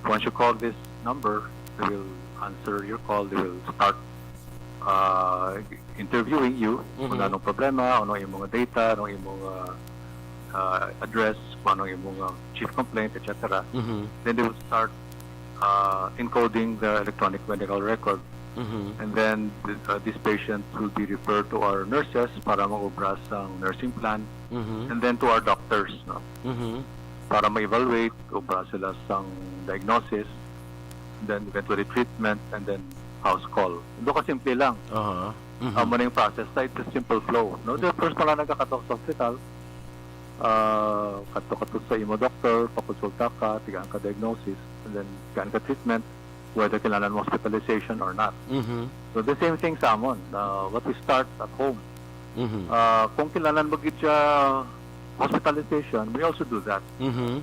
once you call this number, they will answer your call. They will start, uh, interviewing you. Mhm. Kung anong problema, ano imong data, ano imong, uh, uh, address, kung ano imong, uh, chief complaint, et cetera. Mhm. Then they will start, uh, encoding the electronic medical record. Mhm. And then th- uh, these patients will be referred to our nurses para mag-obra sang nursing plan, Mhm. and then to our doctors, no, Mhm. para ma-evaluate, obra sila sang diagnosis, then eventually treatment, and then house call. Do ka simple lang. Aha. Mhm. Amo ning process, sa it's a simple flow, no? The first pa lang nagkakatok sa hospital, uh, kato kato sa imo doctor, pakonsulta ka, tigaan ka diagnosis, and then tigaan ka treatment, whether kailangan mo hospitalization or not. Mhm. So the same thing sa amon. Uh, what we start at home. Mhm. Uh, kung kailangan mo gid siya hospitalization, we also do that. Mhm.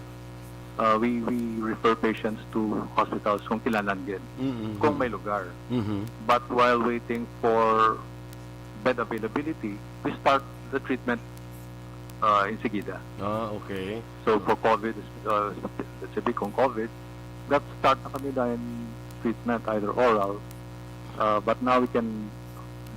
Uh, we we refer patients to hospitals kung kailangan gid, Mhm. kung may lugar. Mhm. But while waiting for bed availability, we start the treatment, uh, insigida. Ah, okay. So for COVID, uh, let's say kung COVID, that start na kami dahil treatment, either oral, uh, but now we can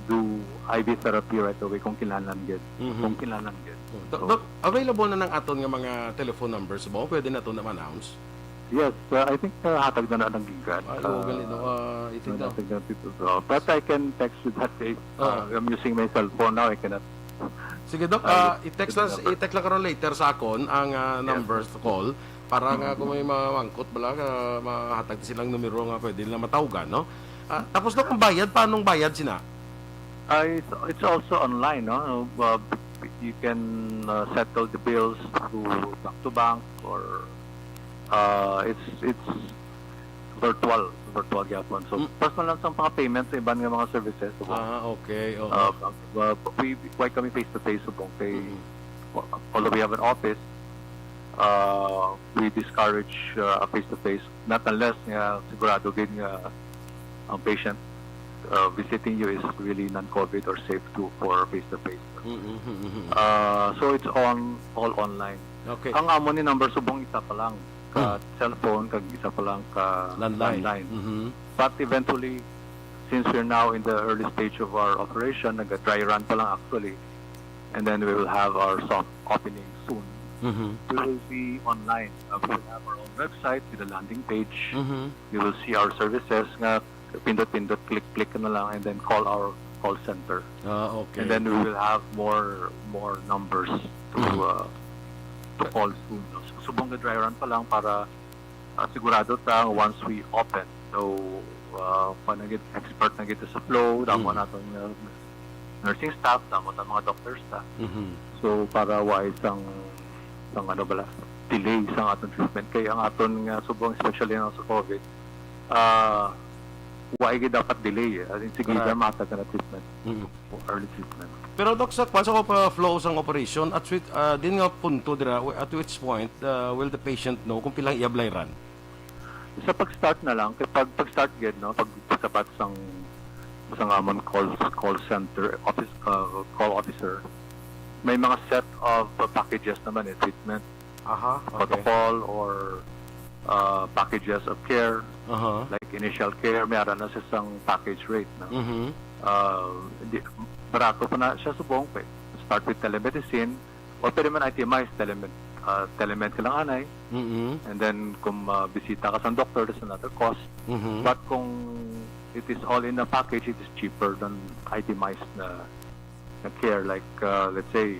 do I V therapy right away kung kailangan gid. Mhm. Kung kailangan gid. Doc, So, Doc, available na ng aton nga mga telephone numbers ba? Pwede na to na ma-announce? Yes, uh, I think, uh, hatag na na ng gikan. Ah, oo, gali, no? Ah, I think, no? Hatag na dito. So, but I can text you that day. Ah. Uh, I'm using my cell phone now. I cannot Sige, Doc, ah, i-text lang, i-text lang karon later sa akon ang, ah, number to call para nga kung may mamangkot bala, ah, mahatag silang numero nga pwede nila matawgan, no? Ah, tapos, Doc, ang bayad, paanong bayad sina? Uh, it's, it's also online, no? Uh, you can uh, settle the bills through bank to bank or uh, it's it's virtual, virtual gyapon. So, Mm. personal lang sa mga payment sa iban nga mga services. So, Ah, okay. Oo. uh, uh, we, why kami face-to-face subong kay Mm. although we have an office, uh, we discourage uh, a face-to-face not unless nga sigurado gid nga ang patient uh, visiting you is really non-COVID or safe to for face-to-face. Mm, mm, mm, mm. Uh, so it's on all online. Okay. Ang amo ni number subong isa pa lang ka cellphone kag isa pa lang ka Landline. landline. Mhm. But eventually, since we're now in the early stage of our operation, nag-dry run pa lang actually, and then we will have our soft opening soon. Mhm. We will be online. Uh, we will have our own website with a landing page. Mhm. You will see our services nga pindot-pindot, click-click na lang, and then call our call center. Ah, okay. And then we will have more more numbers to uh, to call soon. No? So, subong ga-dry run pa lang para uh, sigurado ta once we open. So, uh, pa na gid, expert na gid sa flow, damo Mm. naton uh, nursing staff, damo ta mga doctors ta. Mhm. So, para wa isang sang ano bala, delay sa aton treatment. Kay ang aton nga subong, especially na sa COVID, ah wa gid dapat delay. Eh. As in, sige Correct. na matag na treatment. Mhm. O early treatment. Pero, Doc, sa kwan sa op- flow sang operation, at which, ah, din nga punto dira, w- at which point uh, will the patient know kung pilang iya blayran? Sa pag-start na lang, kay pag pag-start gid, no, pag sapat sang sang amon call call center office uh, call officer, may mga set of uh, packages naman eh, treatment Aha, okay. protocol or uh, packages of care, Aha. like initial care, may ara na siya sang package rate. No? Mhm. Uh, di, barato pa na siya subong pa. Start with telemedicine, o pwede man itemized, telemed, uh, telemed ka lang anay. Mhm. And then kung uh, bisita ka sa doktor, that's another cost. Mhm. But kung it is all in a package, it is cheaper than itemized na, na care. Like, uh, let's say,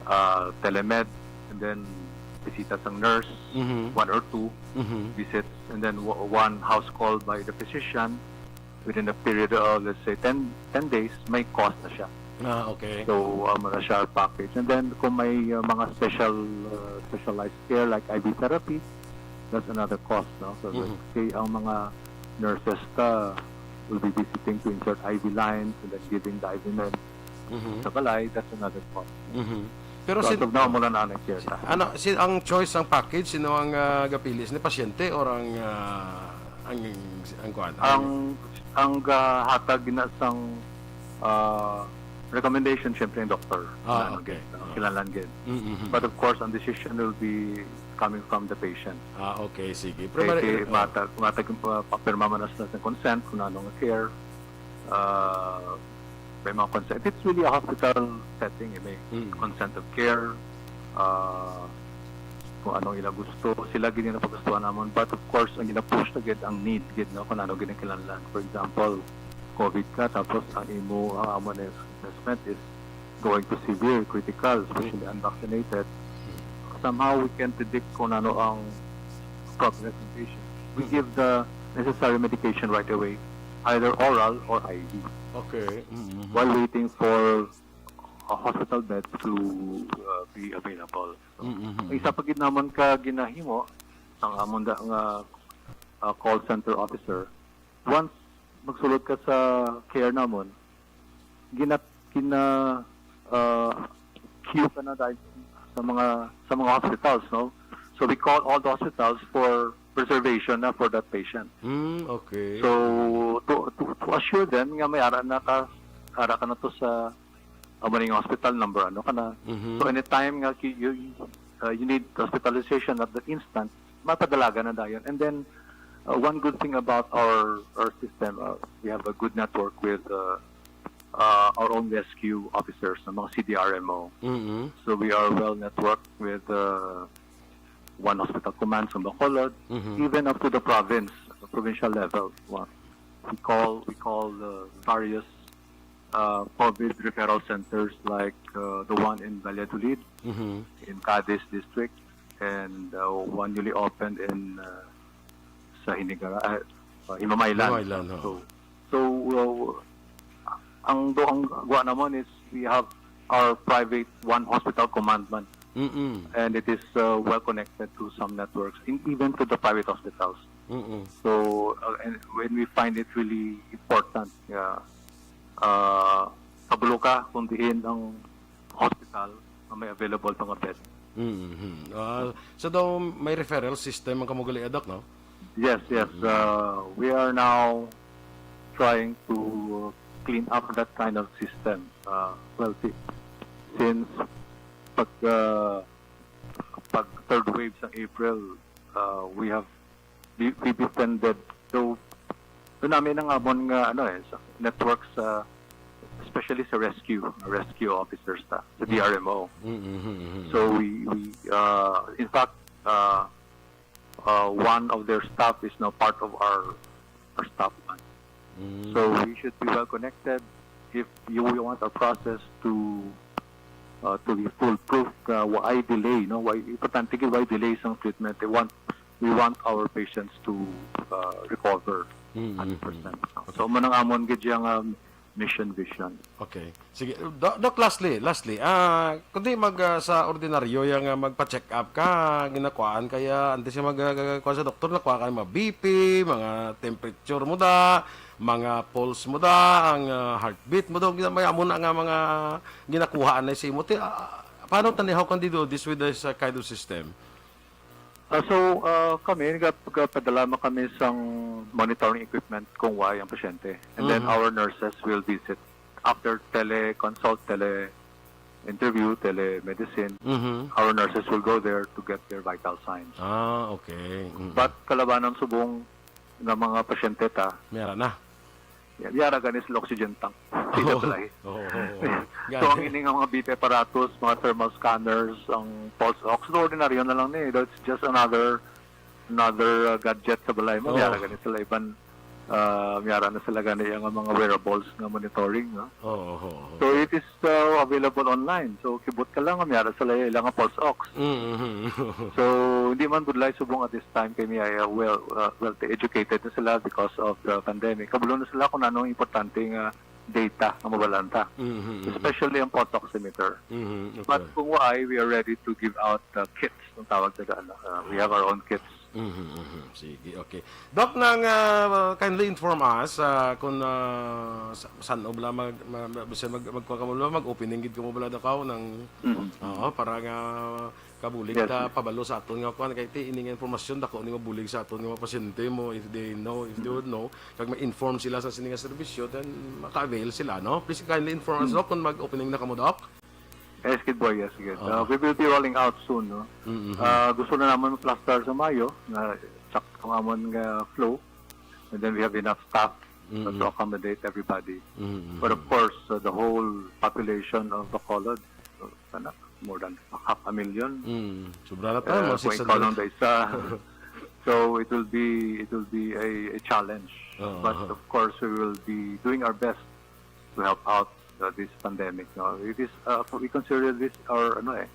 uh, telemed, and then bisita sang nurse, Mhm. one or two Mhm. visits, and then w- one house call by the physician within a period of, let's say, ten, ten days, may cost na siya. Ah, okay. So, um, na siya package. And then, kung may uh, mga special, uh, specialized care like I V therapy, that's another cost, no? So, Mhm. let's say, ang mga nurses ta will be visiting to insert I V lines and then giving the I V med Mhm. sa balay, that's another cost. Mhm. Pero So, si, as of now, mula na ang care ta. ano, si, ang choice sang package, sino ang ah, gapili? Sino pasyente or ang ah, ang ang kuan? Ang ang gahatag na sang ah, recommendation, syempre, yung doktor. Ah, Ano, okay. ah, Kinahanglan gid. Mhm. But of course, ang decision will be coming from the patient. Ah, okay, sige. Kay, mari- kay oh. matag, matag uh, papirma man na sila ng consent kung ano nga care. Uh, may mga consent. It's really a hospital setting. Eh. May Mm. consent of care. Uh, kung anong ila gusto. Sila gid yung napagustuhan namon. But of course, ang gina-push na gid ang need gid, no? Kung ano gid ang kinahanglan. For example, COVID ka, tapos ang imo, ang amo na assessment is going to severe, critical, especially unvaccinated. Somehow we can predict kung ano ang progress ng patient. We Mhm. give the necessary medication right away, either oral or I V, Okay. Mhm. while waiting for a hospital bed to uh, be available. Mhm. Ang isa pa gid naman ka ginahimo ang amon da nga uh, call center officer, once magsulod ka sa care namon, gina gina uh, queue ka na dahil sa mga sa mga hospitals, no? So we call all the hospitals for reservation na for that patient. Mm, okay. So to to, to assure them nga may ara na ka ara ka na to sa amo ning hospital number ano ka na. Mhm. So anytime nga ki- you uh, you need hospitalization at that instant, mapadalagan na dayon. And then uh, one good thing about our our system, uh, we have a good network with uh, uh, our own rescue officers, ng mga C D R M O. Mhm. So we are well networked with uh, one hospital command sa Bacolod, Mhm. even up to the province, the provincial level. Wa- We call we call the various uh, COVID referral centers like uh, the one in Valladolid, Mhm. in Cadiz district, and uh, one newly opened in uh, sa Hinigara, uh, uh, Himamaylan. Himamaylan, oo. So, so uh, ang do ang gwa naman is we have our private one hospital commandment, Mm-mm. and it is uh, well connected to some networks, in, even to the private hospitals. Mm-mm. So, uh, and when we find it really important, yeah, uh, kabalo ka kung diin ang hospital na may available pa nga bed. Mhm. Ah, so daw may referral system ang kamo gali, Doc, no? Yes, yes. Uh, we are now trying to clean up that kind of system. Uh, well, si- since pag uh, pag third wave sa April, uh, we have we, we befriended, so doon namin ang amon nga ano eh sa networks, uh, especially sa rescue, rescue officers ta sa D R M O. Mhm. So we we uh, in fact uh, uh, one of their staff is now part of our our staff. Mm. So we should be well connected if you we want our process to uh, to be foolproof. Uh, why delay? No, why importante gid, why delay sang treatment? They want we want our patients to uh, recover Mm, one hundred percent. So mo nang amon gid yang um, mission vision. Okay. Sige, Doc, Doc, lastly, lastly, ah, kundi mag ah, sa ordinaryo yang ah, magpa-check up ka, ginakuhaan kaya antes nga mag ah, kuha sa doktor, nakuha ka ng mga B P, mga temperature mo da, mga pulse mo da, ang ah, heartbeat mo da, gina- may amo na nga mga ginakuhaan na sa imo. Ti, ah, paano tani, how can they do this with this ah, kind of system? Uh, so uh, kami nagap- nagapadala man kami sang monitoring equipment kung why ang pasyente, and then Mhm. our nurses will visit after teleconsult, tele interview, telemedicine. Mhm. Our nurses will go there to get their vital signs. Ah, okay. Mm. But kalabanan subong nga mga pasyente ta, Mera na. yara gani sila oxygen tank. Sila balay. Oo, oo, oo. So ang ini nga mga B P apparatus, mga thermal scanners, ang pulse ox, no, ordinaryo na lang ni. That's just another another uh, gadget sa balay mo. Oo. Yara gani sila iban uh, miyara na sila gani yung mga wearables nga monitoring, no? Oo, oo, oo. So it is uh, available online. So kibot ka lang nga miyara sila yung ilang pulse ox. Mm, mhm. So hindi man budlay subong at this time kay may uh, well uh, well educated na sila because of the pandemic. Kabalo na sila kung anong importante nga data nga mabalanta. Mhm, mhm. Especially ang pulse oximeter. Mhm, okay. But kung why, we are ready to give out uh, kits, ang tawag sa ano. Uh, we have our own kits. Mhm, mhm. Sige, okay. Doc, nang ah, kindly inform us ah, kung ah, sa- saan o bala mag, mag, mag, mag, magkuha ka mo bala, mag-opening gid ka mo bala, Doc, aw, ng, Mhm. Oo, para nga kabulig Yes, ta yes. pabalo sa aton nga kuan, kay ti ining informasyon dako ni mabulig sa aton nga mga pasyente mo, if they know, if they would know, kag ma-inform sila sa sini nga serbisyo, then maka-avail sila, no? Please kindly inform us, Doc, kung mag-opening na kamo, Doc. Yes, kid boy, yes, kid. Ah. Uh, we will be rolling out soon, no? Mhm. Uh, gusto na naman ma-plaster sa Mayo, na sakto ang amon nga flow, and then we have enough staff Mhm. to accommodate everybody. Mhm. But of course, uh, the whole population of Bacolod, uh, sana, more than half a million. Mm, sobra na Uh, tayo, mga kung ikaw lang six hundred. da isa. So it will be it will be a, a challenge. Oo. But of course, we will be doing our best to help out uh, this pandemic. No, it is uh, we consider this our ano eh,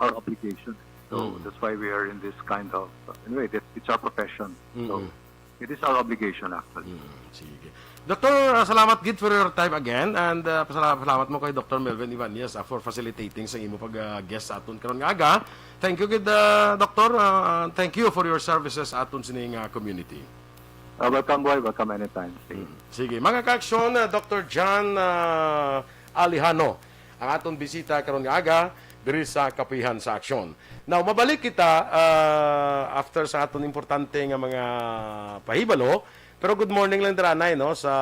our obligation. So Mm. that's why we are in this kind of uh, anyway. That it's our profession. So Mm-mm. it is our obligation actually. Mm, sige. Doktor, ah, salamat gid for your time again, and ah, pasala- salamat mo kay Doktor Melvin Ibanez ah, for facilitating sa imo pag ah, guest sa aton karon nga aga. Thank you gid, ah, Doktor. Ah, thank you for your services aton sining ah, community. Uh, welcome, boy. Welcome anytime. Sige. Mm. Sige, mga ka-aksyon, ah, Doktor John ah, Alejano, ang aton bisita karon nga aga diri sa Kapihan sa Aksyon. Now, mabalik kita ah, after sa aton importante nga mga pahibalo. Pero good morning lang dira, Nay, no, sa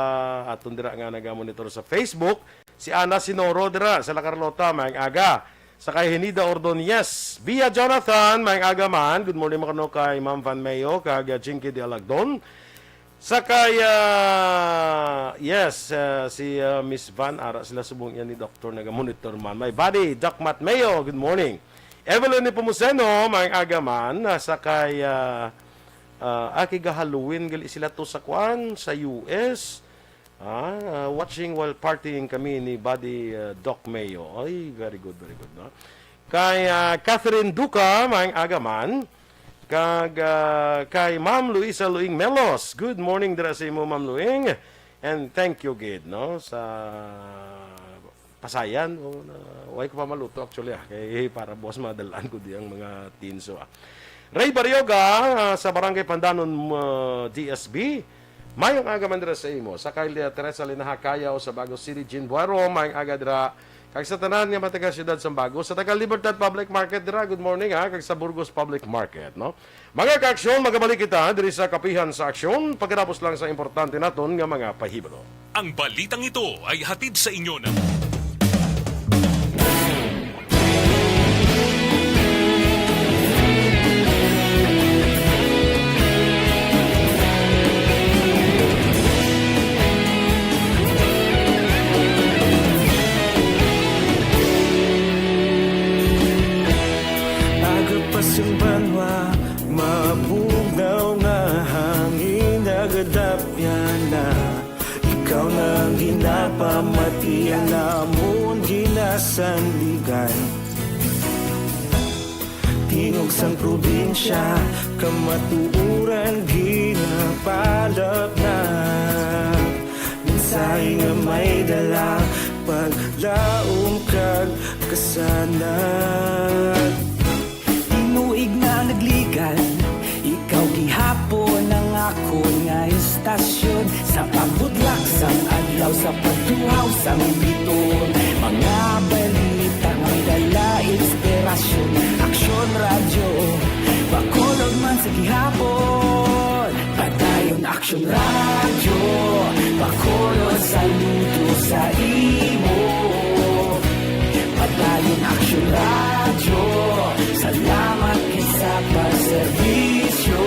aton dira nga nagamonitor sa Facebook. Si Ana Sinoro dira sa La Carlota, maayong aga. Sa kay Hinida Ordonez, Via Jonathan, maayong aga man. Good morning, makano kay Ma'am Van Mayo, kag Jinky de Alagdon. Sa kay, ah, yes, ah, si ah, Miss Van, ara sila subong yan ni Doktor nagamonitor man. My buddy, Doc Matt Mayo, good morning. Evelyn Nepomuceno, maayong aga man. Ah, sa kay, ah, ah, ah, kay ga-Halloween gali sila to sa kuan, sa U S. Ah, ah, watching while partying kami ni Buddy, ah, Doc Mayo. Ay, very good, very good, no? Kay, ah, Catherine Duca, maayong aga man. Kag, ah, kay Ma'am Luisa Luing Melos. Good morning dira sa imo, Ma'am Luing. And thank you gid, no, sa pasayan, o na, way ko pa maluto actually, ah, kay para buwas madal-an ko di ang mga tinso, ah. Ray Barrioga, ah, sa Barangay Pandanon, ah, D S B. Maayong aga man dira sa imo. Sa kay Teresa Linaha Cayaw sa Bago City, Jean Buero, maayong aga dira. Kag sa tanan nga mga taga Siyudad Sambago, sa taga Libertad Public Market dira, good morning, ha, kag sa Burgos Public Market, no? Mga kaaksyon, magabalik kita diri sa Kapihan sa Aksyon, pagkatapos lang sa importante naton nga mga pahibalo. Ang balitang ito ay hatid sa inyo ng Aga pa sing banwa, mabugnaw nga hangin nagadapyan na. Ikaw na ang ginapamati, ang amon ginasandigan. Tingog sang probinsya, kamatuoran ginapalapnag. Mensahe nga may dala, paglaom kag kasanag. Tinuig na nagligad, ikaw gihapon ang akon nga istasyon. Sa pagbudlak sang adlaw, sa pagtuhaw sang biton, mga balita may dala inspirasyon. Aksyon Radyo, Bacolod man sa gihapon. Padayon Aksyon Radyo, Bacolod, saludo sa imo. Padayon Aksyon Radyo, salamat gid sa pagserbisyo.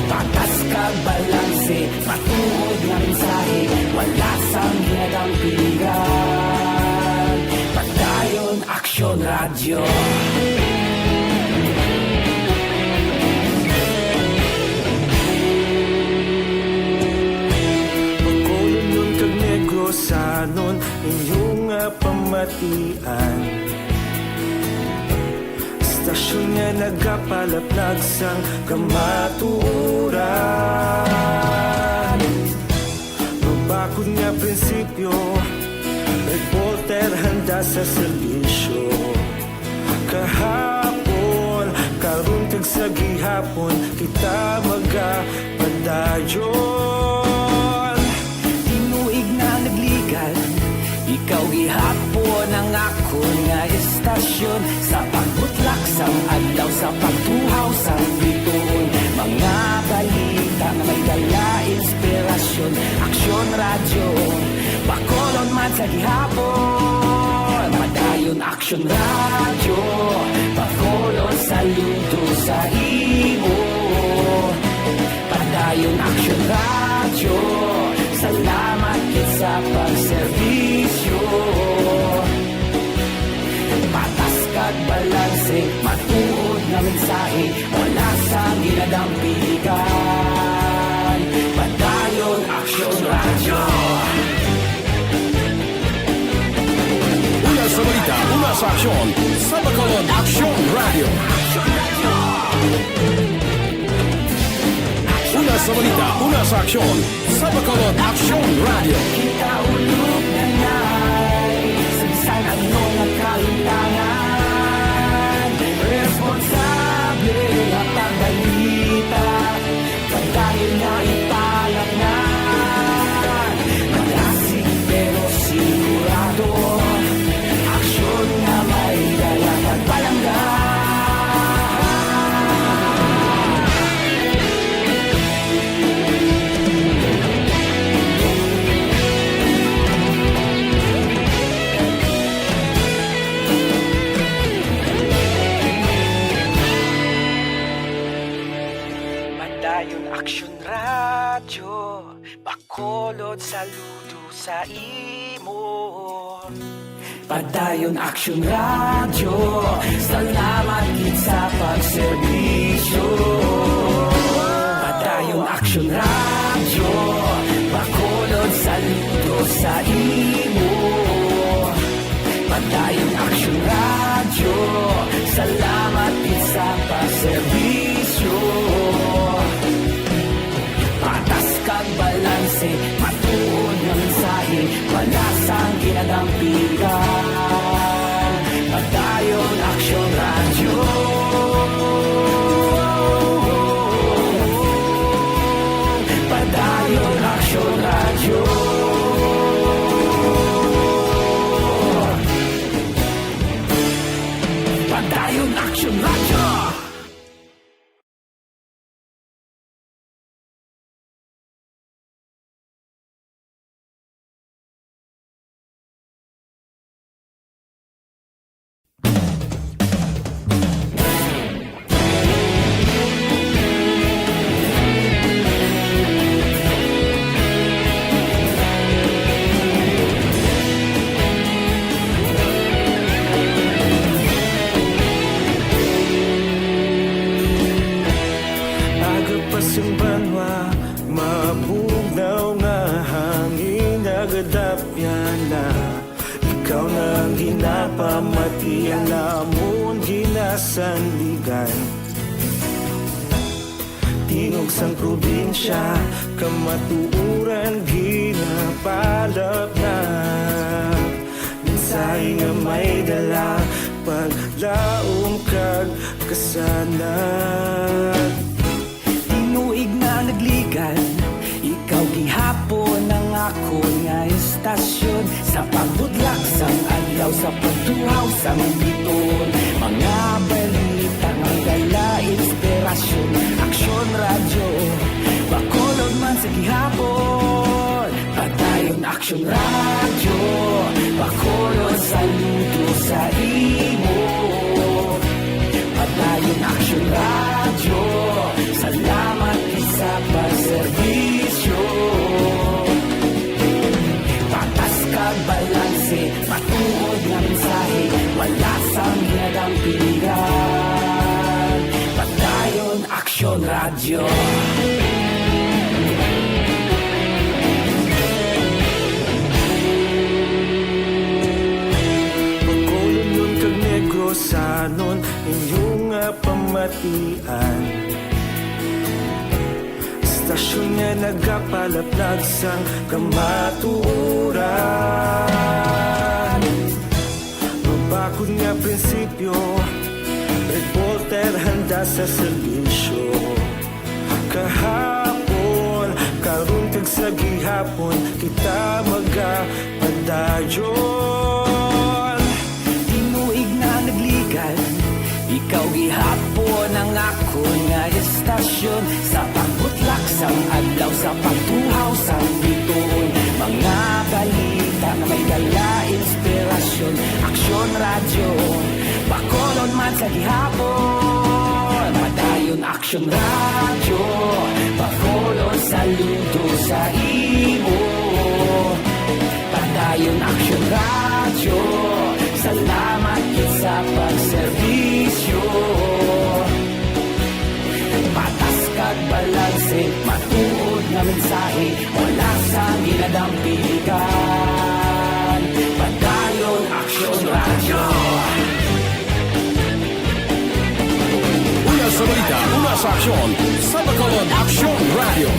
Patas kag balanse, matuod nga mensahe, wala sang ginadampigan. Padayon Aksyon Radyo. Bacolodnon kag Negrosanon, inyo nga pamatian. Istasyon nga nagapalaplag sang kamatuoran. Mabakod nga prinsipyo, reporter handa sa serbisyo. Kahapon, karon kag sa gihapon, kita magapadayon. Tinuig na nagligad, ikaw gihapon ang akon nga istasyon. Sa pagbutlak sang adlaw, sa pagtuhaw sang bituon, mga balita nga may dala inspirasyon. Aksyon Radyo, Bacolod man sa gihapon. Padayon Aksyon Radyo, Bacolod, saludo sa imo. Padayon Aksyon Radyo, salamat gid sa pagserbisyo. Patas kag balanse, matuod nga mensahe, wala sang ginadampigan. Padayon Aksyon Radyo. Una sa balita, una sa aksyon, sa Bacolod Aksyon Radyo. Una sa balita, una sa aksyon, sa Bacolod Aksyon Radyo. Kita ulog na nay, sa bisan ano nga kahimtangan, responsable nga pagbalita, padayon nga ipalapngan. Malasig pero sigurado, aksyon nga may dala kag palangga. Padayon Aksyon Radyo, Bacolod, saludo sa imo. Padayon Aksyon Radyo, salamat gid sa pagserbisyo. Padayon Aksyon Radyo, Sa imo, Padayon Aksyon Radyo, salamat gid sa pagserbisyo. Patas kag balanse, matuod nga mensahe, wala sang ginadampigan. Padayon Aksyon Radyo. Padayon Aksyon Radyo. Padayon Aksyon Radyo. Aga pa sing banwa, mabugnaw nga hangin nagadapyan na. Ikaw na ang ginapamati, ang amon ginasandigan. Tingog sang probinsya, kamatuoran ginapalapnap. Mensahe nga may dala, paglaom kag kasanag. Tinuig na nagligan, ikaw gihapon ang akon nga istasyon. Sa pagbutlak sang adlaw, sa pagtuhaw sang biton, mga balita nga dala inspirasyon. Aksyon Radyo, Bacolod man sa gihapon. Padayon Aksyon Radyo, Bacolod, saludo sa imo. Padayon Aksyon Radyo, salamat gid sa pagserbisyo. Patas kag balanse, matuod nga mensahe, wala sang ginadampigan. Padayon Aksyon Radyo. Bacolodnon kag Negrosanon, inyo nga pamatian. Istasyon nga nagapalaplag sang kamatuoran. Mabakod nga prinsipyo, reporter handa sa serbisyo. Kahapon, karon kag sa gihapon, kita magapadayon. Tinuig na nagligan, ikaw gihapon ang akon nga istasyon. Sa pagbutlak sang adlaw, sa pagtuhaw sang biton, mga balita nga may dala inspirasyon. Aksyon Radyo, Bacolod man sa gihapon. Padayon Aksyon Radyo, Bacolod, saludo sa imo. Padayon Aksyon Radyo, salamat gid sa pagserbisyo. Patas kag balanse, matuod nga mensahe, wala sang ginadampigan. Padayon Aksyon Radyo. Una sa balita, una sa aksyon, sa Bacolod Aksyon Radyo.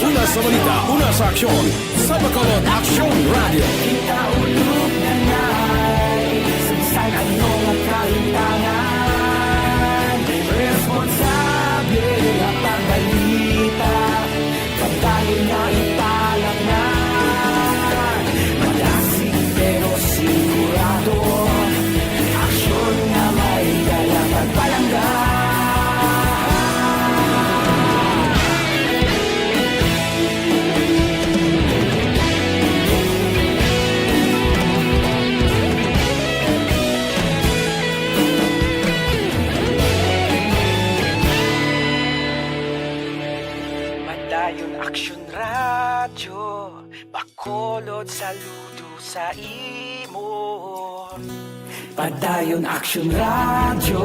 Una sa balita, una sa aksyon, sa Bacolod Aksyon Radyo. Kita ulog na nay, sa bisan ano nga kahitangan, responsable nga pagbalita. Padayon nga ipalapngan, madasig pero sigurado, aksyon nga may dala pagpalangga. Padayon Aksyon Radyo, Bacolod, saludo sa imo. Padayon Aksyon Radyo,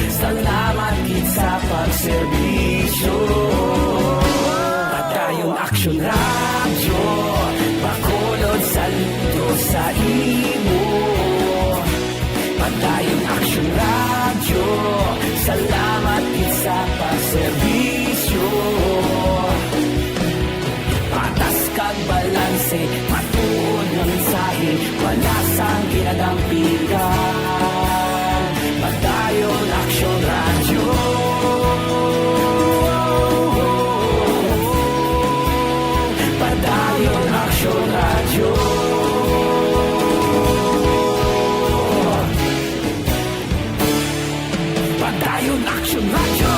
salamat gid sa pagserbisyo. Action Radio, bakulod saludo sa imo. Padayon Action Radio, salamat gid sa pagserbisyo. Patas kag balanse, matuod nga mensahe, wala sang kinadampigan. Padayon Action Radio. Padayon Action Radio. Padayon Action Radio.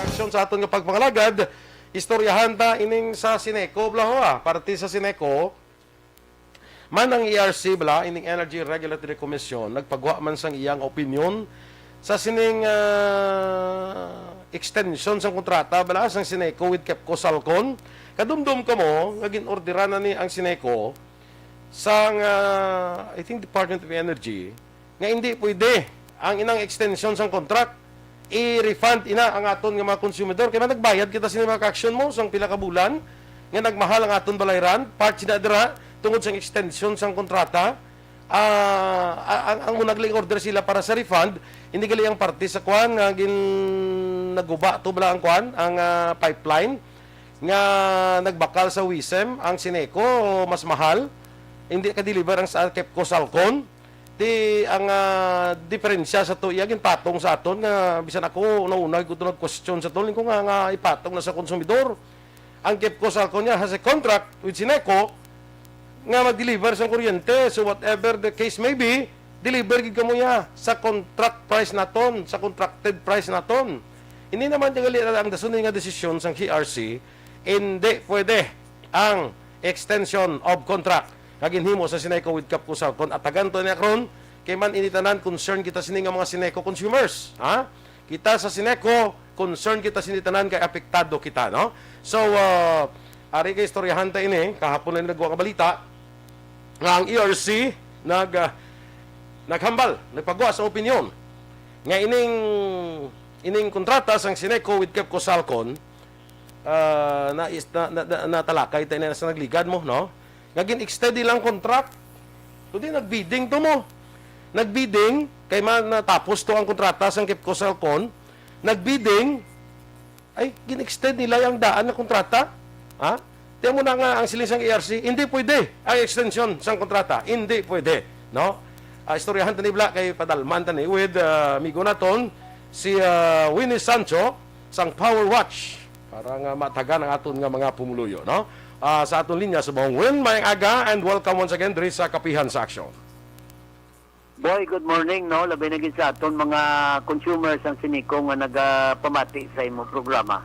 Aksyon sa aton nga pagpangalagad, istoryahan ta ining sa Sineco, bala ho, ah. Parte sa Sineco, man ang E R C, bala, ining Energy Regulatory Commission, nagpagwa man sang iyang opinyon sa sining, ah, extension sang kontrata, bala, sang Sineco with KEPCO Salcon. Kadumdom kamo nga gin-orderan na ni ang Sineco sang, ah, I think, Department of Energy, nga hindi pwede ang inang extension sang contract, i-refund ina ang aton nga mga konsumidor. Kay man nagbayad kita sini, mga ka-aksyon mo, sang pila ka bulan nga nagmahal ang aton balayran, part sina dira tungod sang extension sang kontrata. Ah, a-, ang, ang una gali order sila para sa refund, hindi gali ang parte sa kwan nga gin-, naguba to bala ang kwan, ang, ah, pipeline nga nagbakal sa WISM, ang Sineco mas mahal, hindi ka-deliver ang sa KEPCO Salcon. Di ang, ah, diferensya sa to iya ginpatong sa aton nga bisan ako nauna ko to nag-question sa to, ko nga, nga ipatong na sa konsumidor. Ang KEPCO Salcon niya has a contract with Sineco nga mag-deliver sang kuryente. So whatever the case may be, deliver gid kamo niya sa contract price naton, sa contracted price naton. Hindi naman tingali ang dason nga desisyon sang E R C, hindi pwede ang extension of contract nga ginhimo sa Sineco with KEPCO Salcon. Atagan to niya karon, kay man ini tanan concern kita sini nga mga Sineco consumers, ha? Kita sa Sineco, concern kita sini tanan kay apektado kita, no? So, uh, ari kay istoryahan ta ini, kahapon lang nagwa nga balita nga ang E R C nag, uh, naghambal, nagpagwa sa opinyon nga ining, ining kontrata sang Sineco with KEPCO Salcon, ah, na, is-, na, na, na, natalakay tayo na sa nagligad mo, no? Nga gin-extend nilang contract. Kundi nag-bidding to mo. Nag-bidding, kay man natapos to ang kontrata sang KEPCO Salcon. Nag-bidding, ay, gin-extend nila yung daan na kontrata. Ha? Tiyan mo na nga ang siling sang E R C, hindi pwede ang extension sang kontrata. Hindi pwede, no? Ah, istoryahan tani bala kay padalman tani with, ah, amigo naton, si, ah, Winnie Sancho, sang Power Watch. Para nga matagan ang aton nga mga pumuluyo, no? Ah, sa aton linya sa Bong Win, mayang aga and welcome once again diri sa Kapihan sa Aksyon. Boy, good morning, no? Labi na gid sa aton mga consumers ang Sineco nga nagapamati sa imo programa.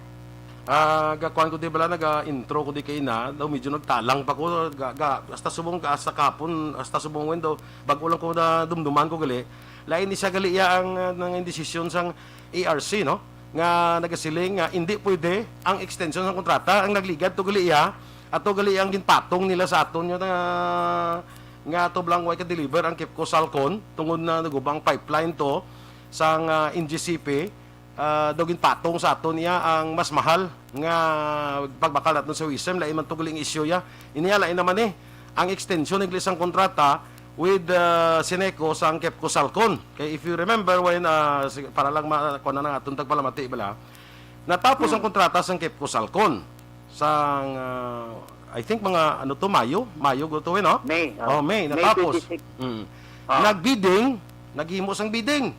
Ah, gakuan ko di bala, naga-intro ko di kay na, daw medyo nagtalang pa ko, ga, ga, hasta subong, hasta kapon, hasta subong window, bag-o lang ko na dumduman ko gali. Lain ni siya gali iya ang, ah, nang desisyon sang E R C, no? nga nagasiling nga hindi pwede ang extension sa kontrata. Ang nagligad to gali iya, ato gali ang ginpatong nila sa aton nga, nga ato lang way ka-deliver ang KEPCO Salcon tungod na naguba ang pipeline to sang, ah, N G C P. Ah, daw ginpatong sa aton niya ang mas mahal nga pagbakal naton sa WISM, lain man to gali ang issue ya. Ini ya, lain naman eh, ang extension ng isang kontrata with, ah, Syneco sang KEPCO Salcon. Kay if you remember when, ah, sig-, para lang ma-, kuha na ng aton tagpalamati bala, natapos ang kontrata sang KEPCO Salcon sang, ah, I think mga ano to, Mayo? Mayo go to, eh, no? May, Oh, oh. May, May natapos. twenty-six. Mm. Ah. Nagbidding, naghimo sang bidding.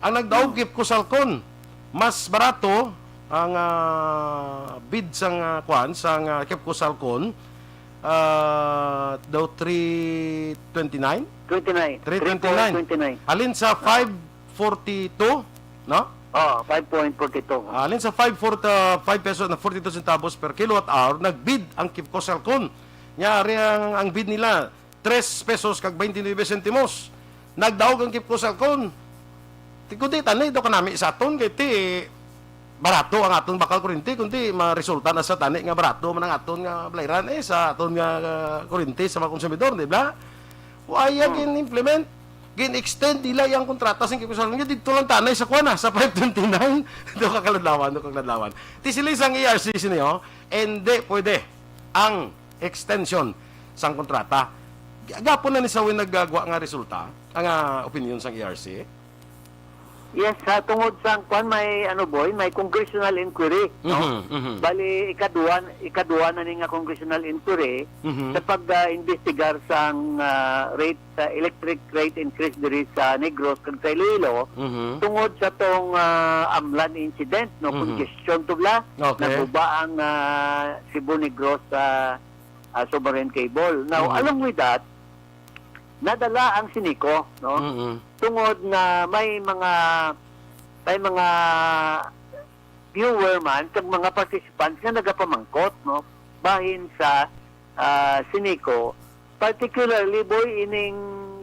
Ang nagdaog Hmm. KEPCO Salcon, mas barato ang, ah, bid sang, ah, kuan, sang, ah, KEPCO Salcon, ah, daw three twenty-nine? Twenty-nine. Three twenty-nine. Three point twenty-nine. Halin sa Ah. five forty-two, no? Oh, five point forty-two. Ah, halin sa five forty, five pesos na forty-two centavos per kilowatt hour, nagbid ang KEPCO Salcon. Nya, ari ang, ang bid nila, tres pesos kag twenty-nine sentimos. Nagdaog ang KEPCO Salcon. Ti, kundi tani, daw kanami sa aton, kay ti, barato ang aton bakal kurinti, kundi maresulta na sa tani nga barato man ang aton nga balayran, eh, sa aton nga, ah, kurinti sa mga konsumidor, di ba? Waya Hmm. gin-implement, gin-extend nila yung kontrata sa KEPCO Salcon. Dito lang tanay sa kuwan, ah, sa five twenty-nine. Daw kakaladlawan, daw kakaladlawan. Ti sila sang E R C sini, oh, hindi pwede ang extension sang kontrata. Gapon na ni sa way nagagwa nga resulta, ang, ah, opinion sang E R C. Yes, sa tungod sang kwan, may, ano, boy, may congressional inquiry, no? Mhm, mhm. Bali, ikaduha, ikaduha na ni nga congressional inquiry Mhm. sa pag, ah, investigar sang, ah, rate, sa electric rate increase diri sa Negros kag sa Iloilo, Mhm. tungod sa tong, ah, Amlan incident, no? Mhm. Congestion to bala, Okay. naguba ang, ah, Cebu Negros, ah, ah, submarine cable. Now, Mhm. along with that, nadala ang Syneco, no? Mhm. Tungod nga may mga, may mga viewer man kag mga participants nga nagapamangkot, no, bahin sa, ah, Syneco, particularly, boy, ining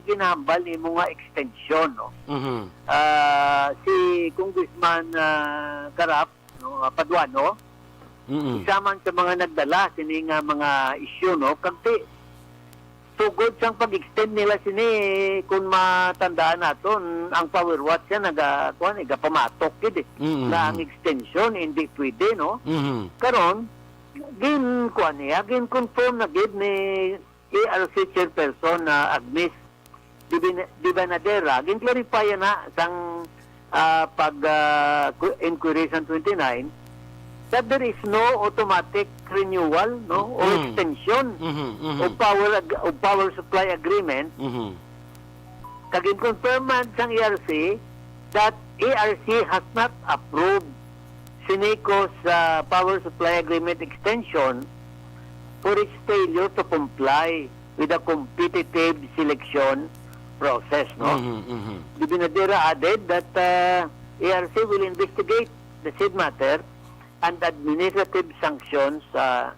ginahambal nimo nga extension, no? Mhm. Ah, si Congressman, ah, Garap, no, ah, Paduano, Mm-mm. isa man sa mga nagdala sini nga mga issue, no? Kag ti, sugod sang pag-extend nila sini, kung matandaan naton, ang Power Watch siya naga-, kuwan, eh, gapamatok gid, eh, Mm-mm. nga ang extension hindi pwede, no? Mm-hmm. Karon, gin-, kuwan niya, gin-confirm na gid ni A R C Chairperson na Agnes Divin-, Divinadera, gin-clarify na sang, ah, pag, ah, qu-, inquiry sang twenty-nine, that there is no automatic renewal, no, or Mm. extension Mm-hmm, mm-hmm. of power ag-, of power supply agreement. Mm-hmm. Kag gin-confirm man sang A R C that A R C has not approved Syneco's, ah, power supply agreement extension for its failure to comply with the competitive selection process, no? Mhm, mhm. Divinadera added that, uh, A R C will investigate the said matter and administrative sanctions, uh,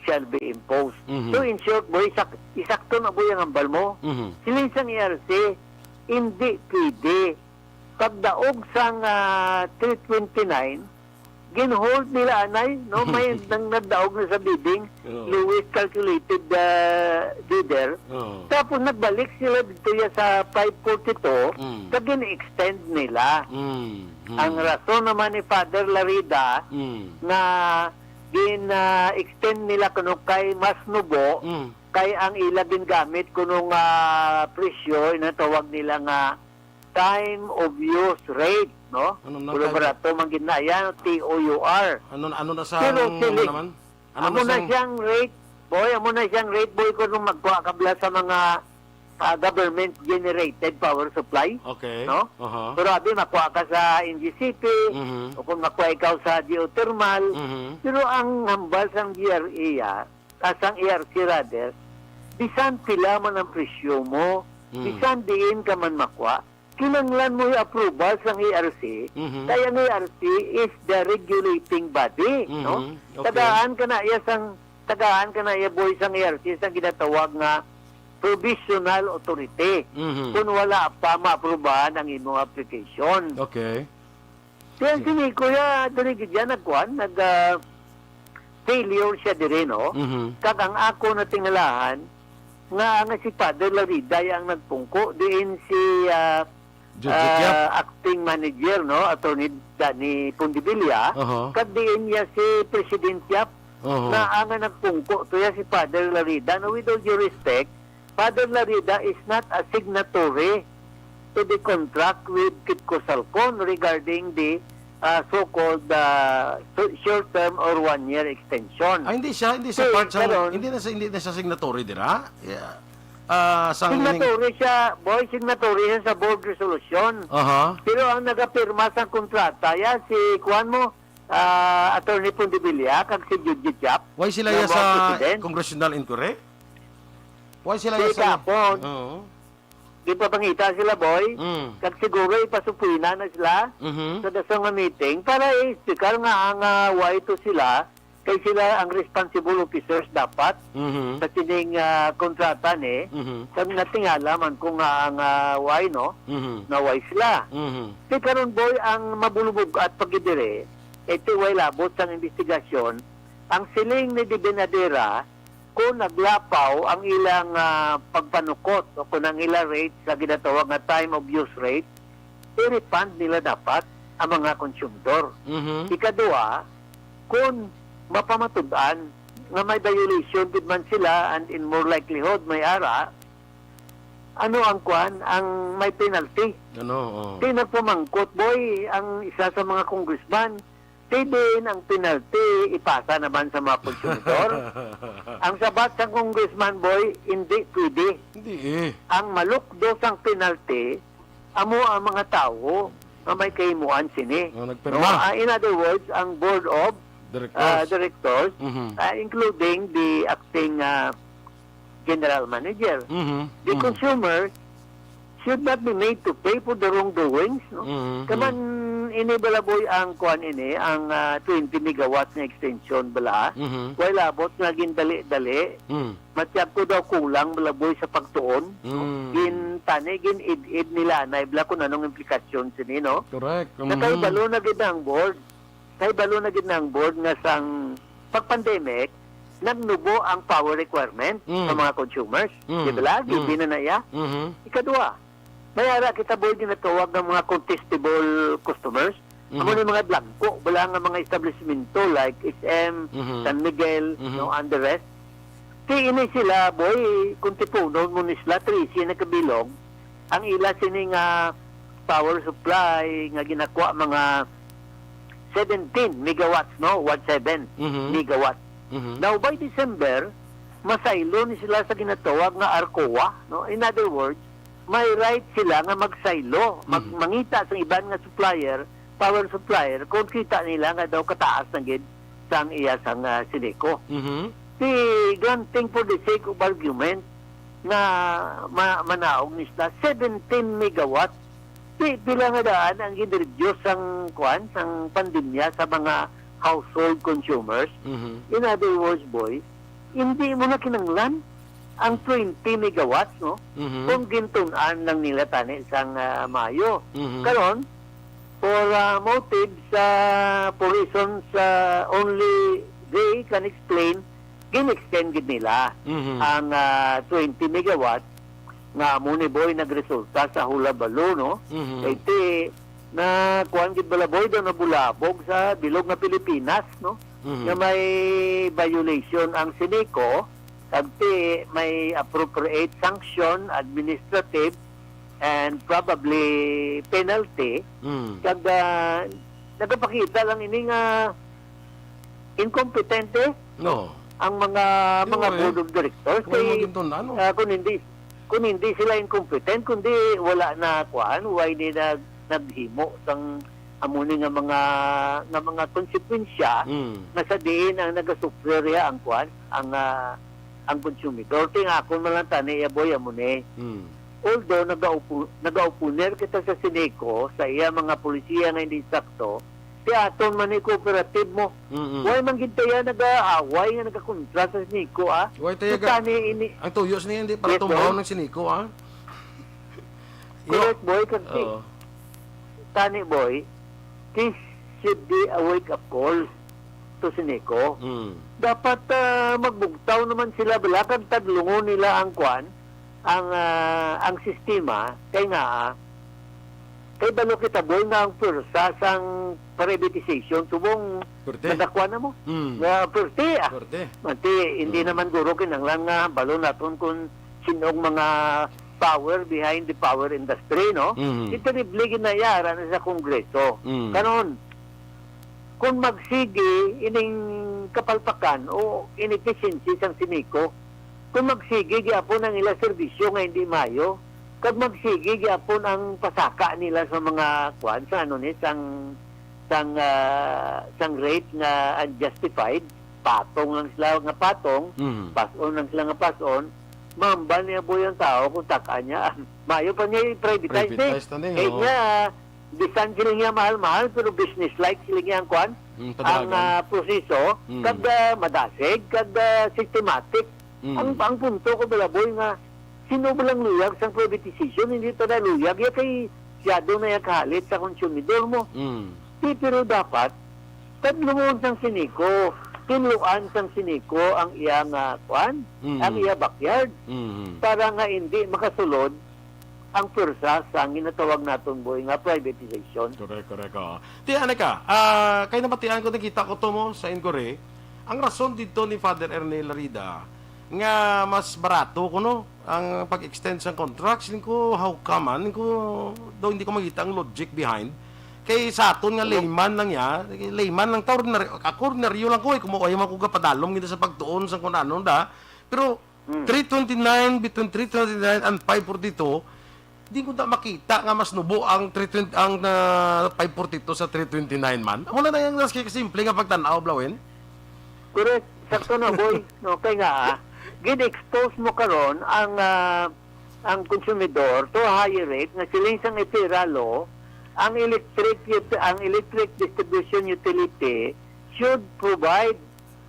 shall be imposed. Mhm. So, in short, boy, isak-, isakto na, boy, ang hambal mo. Mhm. Siling sang A R C, hindi pwede. Pagdaog sang, ah, three twenty-nine, gin-hold nila anay, no? May nang nagdaog na sa bidding, Oo. lowest calculated, ah, bidder. Oo. Tapos nagbalik sila dito ya sa five forty-two, Mm. kag gin-extend nila. Mm, mm. Ang rason naman ni Father Larida Mm. nga gin, ah, extend nila kuno kay mas nubo, Mm. kay ang ila gingamit kuno nga presyo, inatawag nila nga time of use rate, no? Ano na Pero time? barato man gid na yan, T O U R. Ano, ano na sa Pero ang, sili-, ano naman? Ano amo na na sang siyang rate, boy, amo na siyang rate, boy, kung magkuha ka bala sa mga, ah, government-generated power supply, Okay. no? Aha. Pero abi, makuha ka sa N G C P, Mhm. o kung makuha ikaw sa geothermal, Mhm. pero ang hambal sang G R A, ah, ah, sang A R C rather, bisan pila man ang presyo mo, Mm. bisan diin ka man makuha, kinahanglan mo i-approval sang A R C, Mhm. kay ang A R C is the regulating body, Mhm. no? Okay. Tagaan ka na iya sang, tagaan ka na iya, boy, sang A R C, sang ginatawag nga provisional authority, Mhm. kung wala pa maaprubahan ang imong application. Okay. Kaya si Nico ya, diri gid yan, nagkuhan, nag, ah, failure siya diri, no? Mhm. Kag ang ako natingalahan, nga, nga si Father Larida ya ang nagpungko, diin si, ah, Judge Yap. Ah, acting manager, no? Attorney Danny Pondevilla, Oho. Kag diin ya si President Yap, Oho. Nga ang nagpungko to ya si Father Larida. No, with all due respect, Father Larida is not a signatory to the contract with Kitco Salcon regarding the, ah, so-called, ah, so-, short-term or one-year extension. Ah, hindi siya, hindi siya Si part sa, Sharon, hindi na siya, hindi na siya signatory dira. Yeah. Ah, sang signatory siya, boy, signatory siya sa board resolution. Aha. Pero ang nagapirma sang kontrata, ya si, kuwan mo, ah, Attorney Pondevilla, kag si Judge Yap, Why sila nga ya mga sa president. Congressional inquiry? Why sila Di ya sa kapon. Oo. Di pa pangita sila, boy. Mm. Kag siguro ipasupwina na sila Mhm. sa daso nga meeting para i-explicar nga ang, ah, why to sila, kay sila ang responsible officers dapat Mhm. sa sining, ah, kontrata ni. Mhm. Sa natingala man ko nga ang, ah, why, no? Mhm. Na why sila. Mhm. Di karon, boy, ang mabulubog at pagidire, ito way labot sang investigasyon, ang siling ni Divin Adera, kung naglapaw ang ilang, ah, pagpanukot o kung ang ilang rate sa ginatawag nga time of use rate, i-refund nila dapat ang mga konsumidor. Mhm. Ikadua, kung mapamatud-an nga may violation gid man sila and in more likelihood may ara, ano ang kwan, ang may penalty? Ano, oh. Di nagpamangkot, boy, ang isa sa mga congressman, Ti diin ang penalty ipasa naman sa mga konsumidor? Ang sabat sang congressman, boy, hindi pwede. Hindi eh. Ang malukdo sang penalty, amo ang mga tawo nga may kahimuan sini. Oh, nagpirma. No? Ah, in other words, ang board of, Directors. ah, directors, Mhm. ah, including the acting, ah, general manager. Mhm, The mhm. consumer should not be made to pay for the wrongdoings, no? Mhm, Kaman mhm. ini bala, boy, ang kuan ini, ang, ah, twenty megawatt nga extension bala. Mhm. Way labot nga gindali-dali. Mm. Matyag ko daw kulang bala, boy, sa pagtuon, no? Mm. Gin-, tani, gin-id-id nila na ibla kung anong implikasyon sini, no? Correct. Mhm. Nakaibalo na gid ang board. Kay balo na gid na ang board nga sang pag-pandemic, nagnubo ang power requirement Mm. sa mga consumers. Mm. Di ba? Mm. Gibi na na iya. Mhm. Ikadua, may ara kita, boy, ginatawag nga mga contestable customers. Mhm. Amo ni mga blanco, wala nga mga establishmento like S M, Mhm. San Miguel, Mhm. no, and the rest. Ti ini sila, boy, kung tipunon mo ni sila, trese na kabilog, ang ila sini nga power supply nga ginakuha mga seventeen megawatts, no? One seven Mhm. megawatt. Mhm. Now, by December, masaylo ni sila sa ginatawag nga ARCOA, no? In other words, may right sila nga magsaylo, mag-, Mhm. mangita sa iban nga supplier, power supplier, kung kita nila nga daw kataas na gid sang iya sang, ah, Sineco. Mhm. Di granting for the sake of argument nga ma-, manaog ni sila seventeen megawatt. Di pila nga daan ang gin-reduce sang, kuan, sang pandemya sa mga household consumers? Mhm. In other words, boy, hindi mo na kinanglan ang twenty megawatts, no? Mhm. Kung gintun-an lang nila tani sang, ah, maayo. Mhm. Karon, for, ah, motives, ah, for reasons, ah, only they can explain, gin-extend gid nila Mhm. ang, ah, twenty megawatt nga amo ni, boy, nagresulta sa hulabalu, no? Mhm. Kay ti, na kuan gid bala, boy, daw nabulabog sa bilog nga Pilipinas, no? Mhm. Nga may violation ang Sineco, kag ti may appropriate sanction, administrative, and probably penalty. Mm. Kag, ah, nagapakita lang ini nga inkompetente No. ang mga, Di mga ba eh? board of directors. Wala Kay, magintun-an, no? ah, kung hindi, kung hindi sila incompetent, kundi wala na kuan, why di na naghimo sang amo ni nga mga, nga mga konsekwensya Mm. nga sa diin ang nagasuffer ya ang kuan, ang, ah, ang konsumidor. Ti nga akon man lang tani, ya, boy, amo ni. Mm. Although nagaupu-, nagaupuner kita sa Sineco, sa iya mga polisiya nga hindi sakto, ti aton man ni cooperative mo. Mm-mm. Why man gid tayo nag-aaway nga nagkakontra sa Sineco, ah? Why tayo Kita ga-, ni ini ang tuyo sa niya, hindi para Yes, tumbaw boy. ng Sineco, ah? Correct, boy, kasi Oo. tani, boy, kis should be a wake-up call to Sineco. Mm. Dapat, ah, magbugtaw naman sila bala kag tadlungon nila ang kwan, ang, ah, ang sistema, kay nga, ah, kay balo kita, boy, nga ang pwersa sang privatization subong Pwerte. Nagakwa na mo. Mm. Nga pwerte, ah. Pwerte. Manti, hindi Mm. naman guro kinahanglan nga balo naton kung sinong mga power behind the power industry, no? Mm. Si terrible ginayara na sa Kongreso. Mm. Karon, kung magsige ining kapalpakan o inefficiency sang Sineco, kung magsige gyapon ang ila serbisyo nga hindi maayo, kag magsige gyapon ang pasaka nila sa mga kuan, sa ano ni, sang, sang, ah, sang rate nga unjustified, patong lang sila nga patong, Mhm. pas-on lang sila nga pas-on, mahambal niya, boy, ang tao kung tak-an niya. Maayo pa niya i-privatize ni. Privatize na ni, Eh, oo. nga, bisan sila niya mahal-mahal, pero business-like sila niya ang kwan, Mm, ang, padagan. ah, proseso, Mm. kag, ah, madasig, kag, ah, systematic. Mm. Ang, ang punto ko, bala, boy, nga sino ba lang luyag sang privatization? Hindi ta na luyag. Ya kay siyado na ya kahalit sa konsumidor mo. Mm. Di, pero dapat, tadlungon sang Sineco, tinluan sang Sineco ang iya nga, kwan, Mm. ang iya backyard. Mm. Para nga hindi makasulod ang pwersa sang ginatawag naton, boy, nga privatization. Correct, correct, oo. Ti, ano ka, ah, kay nabatian ko, nakita ko to mo sa inquiry, ang rason dito ni Father Ernie Larida nga mas barato kuno ang pag-extend sang contract, siling ko, how come, man? Ko, daw hindi ko makita ang logic behind. Kay sa aton nga Ano? layman lang ya, layman lang ta, ordinaryo, ako ordinaryo lang ko, eh, kumuha man ko kapadalom gid sa pagtuon sa kung ano da. Pero Hmm. three twenty-nine, between three twenty-nine and five forty-two, di ko na makita nga mas nubo ang three twenty, ang, ah, five forty-two sa three twenty-nine man. Wala na yung mas simple nga pagtanaw, Blawin. Correct. Sakto na, boy. No, kay nga, ah, gin-expose mo karon ang, ah, ang konsumidor to a higher rate nga siling sang EPIRA law, ang electric ut-, ang electric distribution utility should provide,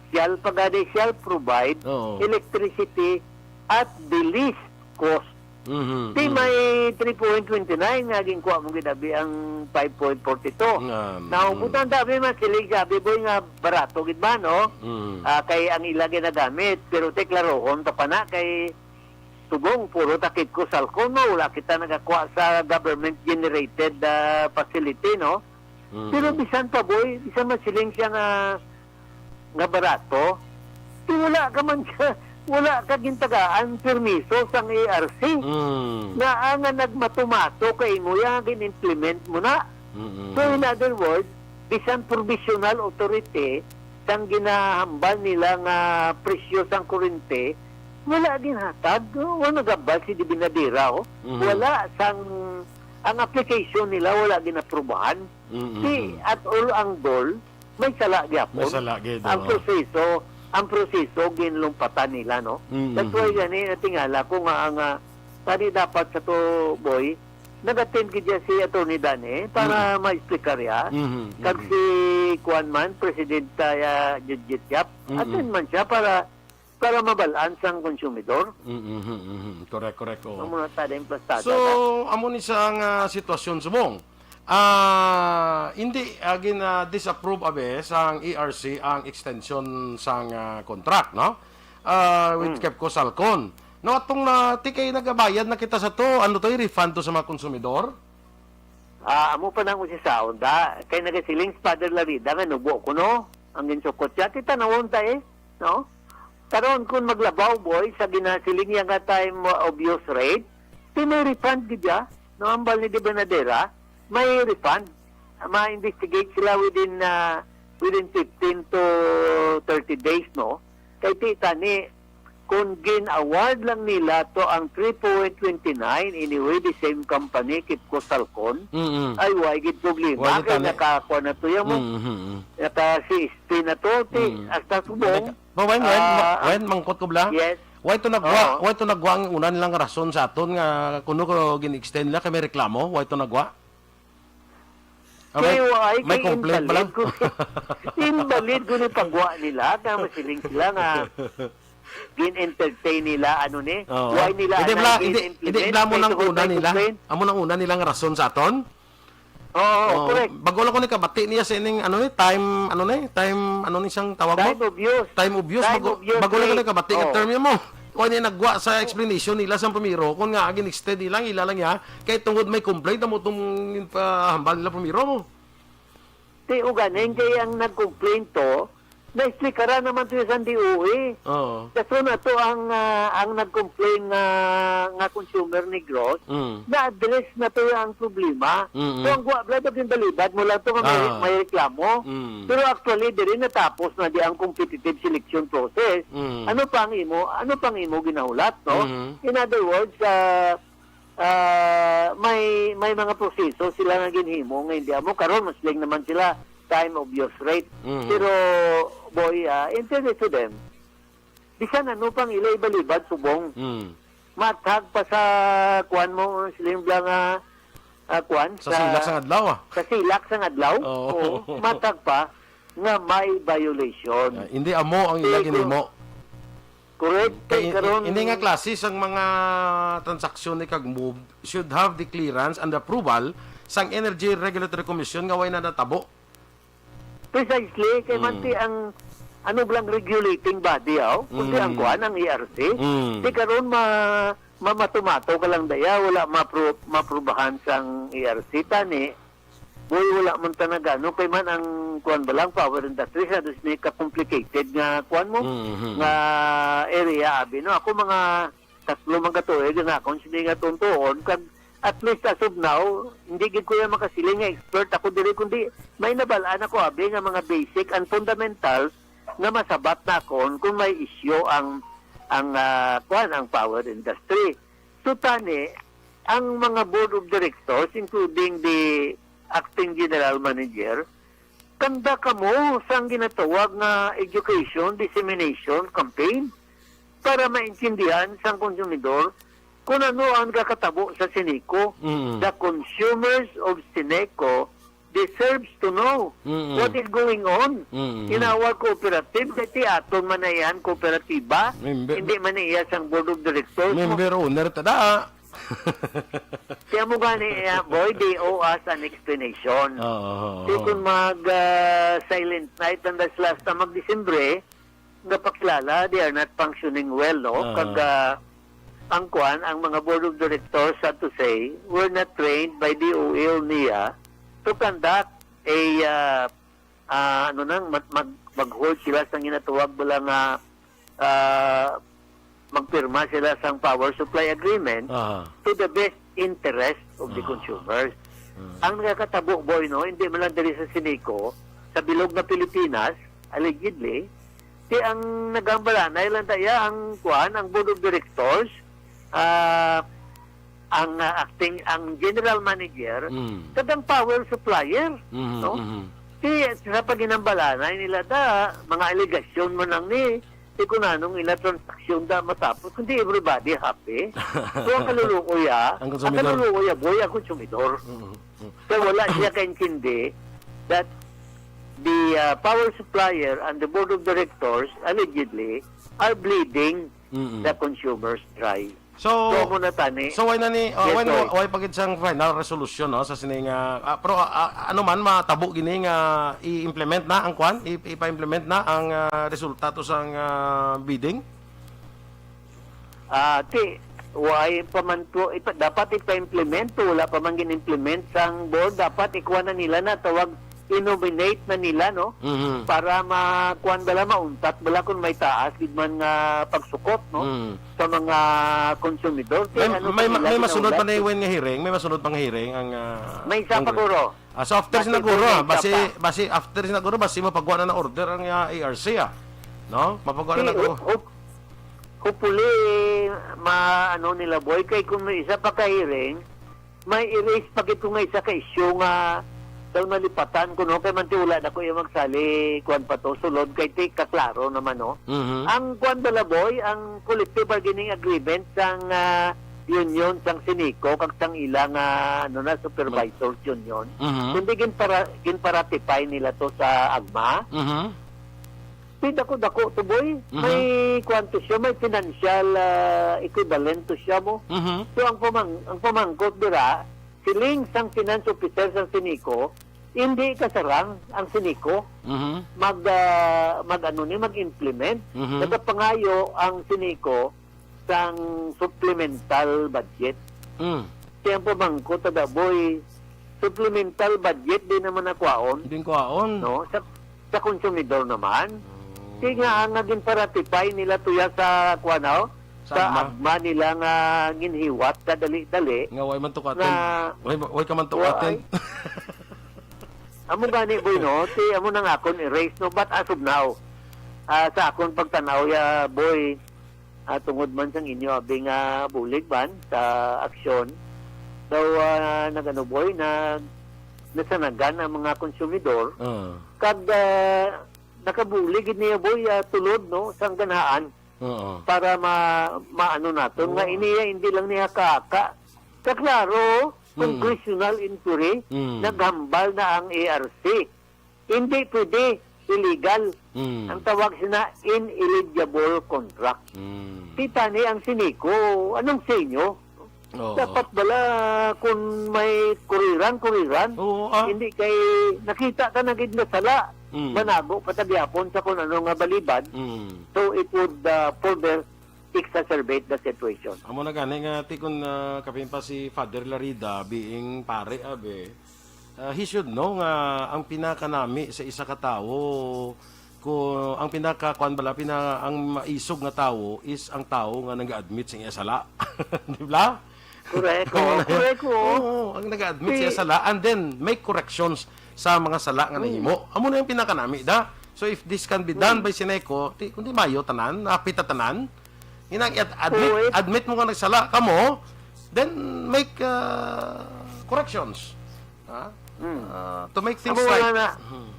shall, pagani, shall provide Oo. electricity at the least cost. Mhm, Di mhm. may three point twenty nine nga ginkuha mo gid abi ang five point forty two. Nga, Now, mm. butang dami man sila sabi, boy, nga barato gid man, no? Mm. Ah, kay ang ila ginagamit, pero te, klarohon ta pa na kay subong puro takit ko salko, no? Wala kita nagakuha sa government-generated, ah, facility, no? Mm. Pero bisan pa, boy, bisan masiling siya nga, nga barato, di wala ka man siya, wala ka gintagaan permiso sang E R C. Mm. Nga, ah, nga nagmatumato ka imo, ya nga gin-implement mo na. Mm, mm, So, in mm. other words, bisan provisional authority, sang ginahambal nila nga presyo sang kurente, wala ginhatag, wala nagabal si Dibinadera, oh. Mhm. Wala sang, ang application nila wala ginaprubahan. Mm, mm, Si mm. at all ang dol, may sala gyapon. May sala gyud, Ang oo. proseso, ang proseso ginlumpatan nila, no? Mm, That's why mm. gani natingala ko nga ang, ah, tani dapat sa to, boy, nag-attend gid siya si Attorney Dane para Mm. ma-explicar ya. Mm, Kag mm. si kuan man, Presidenta, ah, Judith Yap, Mm, mm. attend man siya para, para mabalaan sang konsumidor. Mm, mm, mm, mm. Correct, correct, oo. Ang mga tadeng plastada So, na. amo ni sang, ah, sitwasyon subong. Ah, hindi, ah, gin, ah, disapprove, abe, sang E R C ang extension sang, ah, contract, no? Ah, with Hmm. Kepco Salcon. No, atong na, ti kay nagabayad na kita sa to, ano to, i-refund to sa mga konsumidor? Ah, amo pa nang usisaon da. Kay nagasiling si Father Larida nga nubo ko, no? Ang ginsukot siya, ti tanawon ta eh, no? Karon, kung maglabaw, boy, sa ginasiling niya nga time of use rate, ti may refund gid ya, no? Ang bal ni Di Bernadera, may refund. Ma-investigate sila within, ah, within fifteen to thirty days, no? Kay ti tani, kung gin-award lang nila to ang three point twenty nine, anyway, the same company, Kipco Salcon, Mm-mm. ay, why gid problema? Why Kay tani? nakakuha na to yung Mm-mm. naka-C S P na to, ti, Mm. hasta subong. Teka, ba, Wen, Wen, Ah, ma-, Wen, mangkot ko bala? Yes. Why to nagwa, Oo. why to nagwa ang una nilang rason sa aton nga kuno ko gin-extend nila kay may reklamo? Why to nagwa? Ah, may, Kay why may kay complaint pala? invalid ko, invalid ko ni pagwa nila, kaya masiling sila nga gin-entertain nila, ano ni? Oo. Why nila Hindi, anang bla-, hindi, gin-implement? hindi, bla mo Kay nang tungod una may nila. complaint. Amo nang una nilang rason sa aton? Oo, correct. Bago lang ko ni kabati niya sa ining, ano ni, time, ano ni, time, ano ni siyang tawag mo? Time of use. Time of use. Time Bago, of use bago lang ko ni kabati nga term mo. Kung ano yung nagwa sa explanation nila sa primero, kung nga gin-extend nila, ila lang ya, kay tungod may complaint mo itong pahambal nila primero mo. Ti, uganing kay ang nag-complain to, na-explikaran naman to sa D O E. Oo. Kaso na to ang, ah, ang nag-complain nga, nga consumer ni Gross, Mm. na-address na to ang problema. Mm-mm. So, ang gwa, brad, ang balibad mo lang to nga may, Ah. may reklamo. Mm. Pero actually, diri natapos na di ang competitive selection process. Mm. Ano pa ang imo, ano pa ang imo ginahulat, no? Mm. In other words, ah, ah, may, may mga proseso sila nga ginhimo nga hindi amo. Karon, mas lang naman sila time of use rate. Mhm. Pero, boy, ah, in fairness to them, bisan ano pang ila ibalibad subong, Mm. matag pa sa kuan mo, sila yung nga, ah, kuan, Sa sa, silak sang adlaw, ah. sa silak sang adlaw, Oo. oo, matag pa nga may violation. Ah, hindi amo ang ila Pero, ginhimo. Correct. Kay Kay i-, karon, hindi nga klase sang mga transaksyon ni kag move should have the clearance and approval sang Energy Regulatory Commission nga way na natabo. Precisely, kay Mm. manti ang ano lang regulating body, aw, kundi ang Mm. kuan, ang E R C. Mm. Di karon ma-, mamatumato ka lang daya, wala mapro-, maprubahan sang E R C tani. Boy, wala man ta nagano, kay man ang kuan ba lang, power industry, sa dos ni ka-complicated nga kuan mo, Mhm. nga area, abi, no? Ako, mga tatlo man ka tuig nga akon sini nga tuntuon, kag at least as of now, hindi gid ko yan makasiling nga expert ako diri, kundi may nabalaan ako, abi, nga mga basic and fundamentals nga masabat na akon kung may issue ang, ang, ah, kuan, ang power industry. So, tani, ang mga board of directors, including the acting general manager, kanda kamo sang ginatawag nga education dissemination campaign para maintindihan sang konsumidor kung ano ang nakatabo sa Ceneco. Mm. The consumers of Ceneco deserves to know Mm-mm. what is going on Mm-mm. in our cooperative. Kay ti aton man na yan, kooperatiba, Member, hindi man na iya sang board of directors. Member owner ta da. Kaya mo gani, eh, boy, they owe us an explanation. Oo, oo, Di oo. kung mag, ah, silent night ang das last na mag-Disembre, nga pakilala, they are not functioning well, no? Ah. Kag, ah, ang kuan, ang mga board of directors, sad to say, were not trained by D O E or nia to conduct a, ah, ah, ano nang, mag, mag, mag-hold sila sa ginatawag bala nga, ah, magpirma sila sang power supply agreement Aha. to the best interest of the Ah. consumers. Mm. Ang nakakatabo, boy, no, hindi man lang diri sa Ceneco, sa bilog nga Pilipinas, allegedly, ti ang nagambalanay lang ta iya ang kuan, ang board of directors, ah, ang, ah, acting, ang general manager, Mm. kag ang power supplier, Mhm, no? mhm. Ti sa paginambalanay nila ta, mga alegasyon mo lang ni, ti kung anong ila transaksyon da matapos, kundi everybody happy. So, ang kaluluoy, ah, Ang ang konsumidor. kaluluoy, ah, boy, ang konsumidor. Mm, mm. Kaya wala siya kaintindi that the, ah, power supplier and the board of directors allegedly are bleeding Mm-mm. the consumers dry. So, So, muna tani. so why na ni, uh, Yes, why, sir. why pa gid sang final resolution, no, sa sini nga, ah, pero, ah, ah, ano man, matabo gini nga i-implement na ang kwan, i-, ipa-implement na ang, ah, resulta to sang, ah, bidding? Ah, ti, why pa man to, ipa-, dapat ipa-implement to, wala pa man gin-implement sang board, dapat ikuha na nila na, tawag, i-nominate na nila, no? Mhm. Para ma-, kuwan bala, mauntat bala kung may taas gid man nga pagsukot, no? Mm. Sa mga konsumidor. Kay May, ano may, pa nila may masunod pa na ginahulat? Iwan nga hearing, may masunod pang hearing ang, ah, May isa pa, Congress. Guro. Ah, so after Basi sinaguro, may isa basi, pa. basi after sinaguro, basi mapagwa na na order ang, ah, A R C, ah. No? Mapagwa na Si, na ho-, ho-, hopefully, ma-, ano nila, boy, kay kung may isa pa ka hearing, may erase pa gid ko nga isa ka issue nga daw nalipatan ko, no? Kay man ti wala na ko yung magsali, kuwan pa to, sulod, kay ti kaklaro naman, no? Mhm. Ang kuwan bala, boy, ang collective bargaining agreement sang, ah, union, sang Ceneco, kag sang ila nga, ano na, supervisors union. Mhm. Kundi ginpara-, ginparatify nila to sa agma. Mhm. Ti dako-dako to, boy. Mhm. May kuwan to siya, may financial, ah, equivalent to siya mo. Mhm. So, ang pamang-, ang pamangkot dira, Siling sang finance officer sang Sinico, hindi kasarang ang Sinico Mhm. mag, ah, mag ano ni, mag-implement. Mhm. Nagapangayo ang Sinico sang supplemental budget. Mm. Kaya ang pamangko, taga boy, supplemental budget din naman na kwaon, Din kwaon. no? Sa, sa konsumidor naman. Oh. Kaya nga, nga ginpa-ratify nila tuya sa, kuwan, no? Sa Sa AGMA. AGMA nila nga ginhiwat kadali-dali Nga way man tukatin. na Way, way ka man tukatin. Way. Amo gani, boy, no? Si, amo nang akon erase, no? But as of now, ah, sa akon pagtanaw, ya, boy, ah, tungod man sang inyo abi nga bulig man sa aksyon, daw, ah, nagano, boy, nag-, nasanagan ang mga konsumidor, Ah. kag, ah, nakabulig gid niya, boy, ah, tulod, no, sang ganahan Oo. para ma-, maano naton nga Oo. iniya hindi lang niya kaaka. Kaklaro, Mm. congressional inquiry, Mm. naghambal na ang A R C. Hindi pwede, illegal. Mm. Ang tawag sina ineligible contract. Mm. Kita ni ang Sinico, anong sa inyo? Oo. Dapat bala kung may kuriran, kuriran. Oo, ah. Hindi kay nakita ka na gid na sala. Mm. Manago pa ta gyapon sa kung ano nga balibad. Mm. So it would, uh, further exacerbate the situation. Amo na gani nga, ti, kun, ah, kapin pa si Father Larida, being pare, abi, ah, he should know nga ang pinakanami sa isa ka tawo, ko, ang pinaka, kuwan bala, pina-, ang maisog nga tawo is ang tawo nga nag-admit sa iya sala. Di ba? Correct, Amo oo, na yun. correct, oo. Oo, ang nag-admit sa iya Si sala and then make corrections sa mga sala nga Mm. nahimo. Amo na yung pinakanami, da. So, if this can be done Mm. by Sinico, ti, kundi mayo tanan, napita tanan. Inang i-ad-, admit, Oo, eh. admit mo nga nagsala ka mo, then make, uh, corrections. Ha? Mm. Uh, to make things Amo right. wala na. Hmm.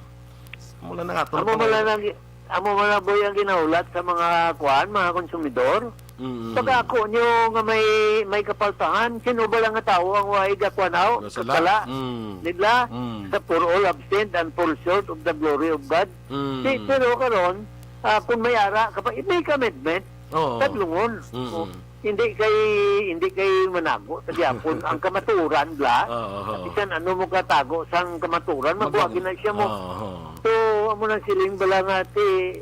Amo lang na nga, Amo tulad wala na. na gi-, amo wala, boy, ang ginahulat sa mga kuan, mga konsumidor. Mm. Pag ako nyo nga may, may kapaltahan, sino ba lang nga tao ang way gakuan, aw? Gasala. Gasala. Mm. Di ba? Mm. Sa for all absent and fall short of the glory of God. Mm. Di, pero karon, ah, kung may ara ka pa, i-make amendment, Oo. tadlungon. Mm. O, hindi kay, hindi kay manago sa gyapon ang kamaturan, bla. Oo. At bisan ano mo katago sang kamaturan, Mabang-, mabuwagi na siya mo. Oo. So, amo nang siling bala nga ti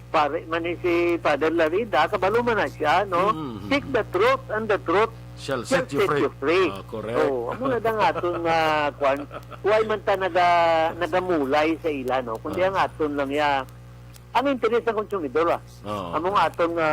pare man ni si Father Larida, kabalo man na siya, no? Mm. Seek the truth, and the truth Shall shall set you set free. you free. Ah, correct. Oo, amo na dang aton nga, kwan, why man ta naga-, nagamulay sa ila, no? Kundi Ah. ang aton lang ya, ang interes sa konsumidor, ah. Oo. Among aton nga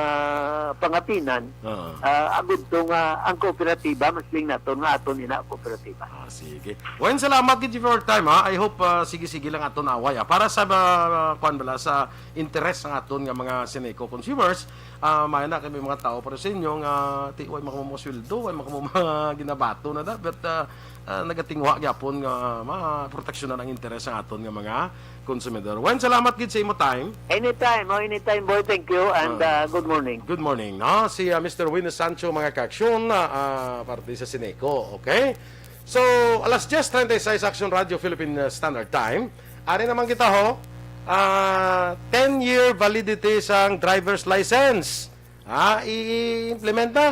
pangapinan, Oo. ah, agud to nga ang kooperatiba, mas ling naton nga aton ina kooperatiba. Ah, sige. Wen, salamat gid for your time, ha. I hope, ah, sige-sige lang aton away, ah. Para sa, ah, kwan bala, sa interes sang aton nga mga Sinico consumers, ah, may na kami mga tao para sa inyo nga ti-, way makamumo sweldo, way makamumo mga ginabato na da, but, ah, ah, nagatingwa gyapon nga maproteksyonan ang interes sang aton nga mga konsumidor. Wen, salamat gid sa imo time. Anytime, oh, anytime, boy. Thank you, and, Ah. uh, good morning. Good morning, no? Si, uh, Mister Win Sancho, mga kaaksyon, uh, uh, parte sa Sinico, okay? So, alas diyes treinta y seis, Action Radio Philippine, uh, Standard Time. Ari naman kita, ho. Ah, ten-year validity sang driver's license. Ha? I-, i-implement na.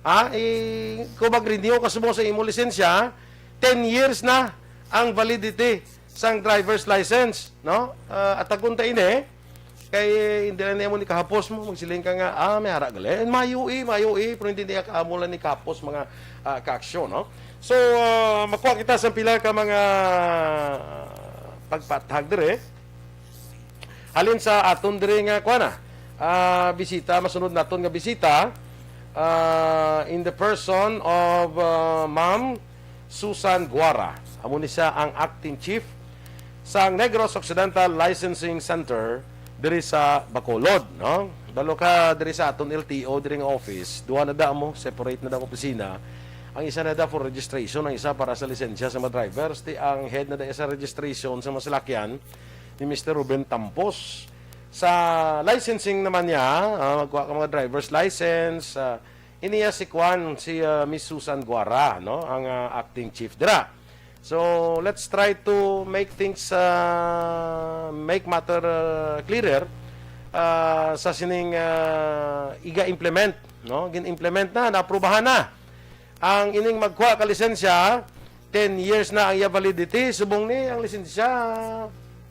Ha? I-, kung mag-renew ka subong sa imo lisensya, ten years na ang validity sang driver's license, no? Ah, atagon ta ini, kay hindi na nimo ni kahapos mo, magsiling ka nga, "Ah, may ara gali." And mayo, eh, mayo, eh, pero hindi niya kaamo lang ni kahapos mga, ah, kaaksyon, no? So, ah, makuha kita sa pila ka mga pagpaathag dire. Halin sa aton diri nga, kuha na, ah, bisita, masunod naton nga bisita, ah, in the person of, ah, Ma'am Susan Guara. Amo ni siya ang acting chief sa Negros Occidental Licensing Center diri sa Bacolod, no? Dalo ka diri sa aton L T O, diri nga office, duha na da mo, separate na da ang opisina. Ang isa na da for registration, ang isa para sa lisensya sa mga drivers. Ti ang head na da sa registration sa mga salakyan, ni Mister Ruben Tampos. Sa licensing naman niya, ah, magkuha ka mga driver's license, ah, iniya si Kwan, si, ah, Miss Susan Guara, no? Ang, ah, acting chief dira. So, let's try to make things, ah, make matter, ah, clearer, ah, sa sining, ah, iga-implement, no? Gin-implement na, naaprubahan na. Ang ining magkuha ka lisensya, ten years na ang iya validity. Subong ni ang lisensya,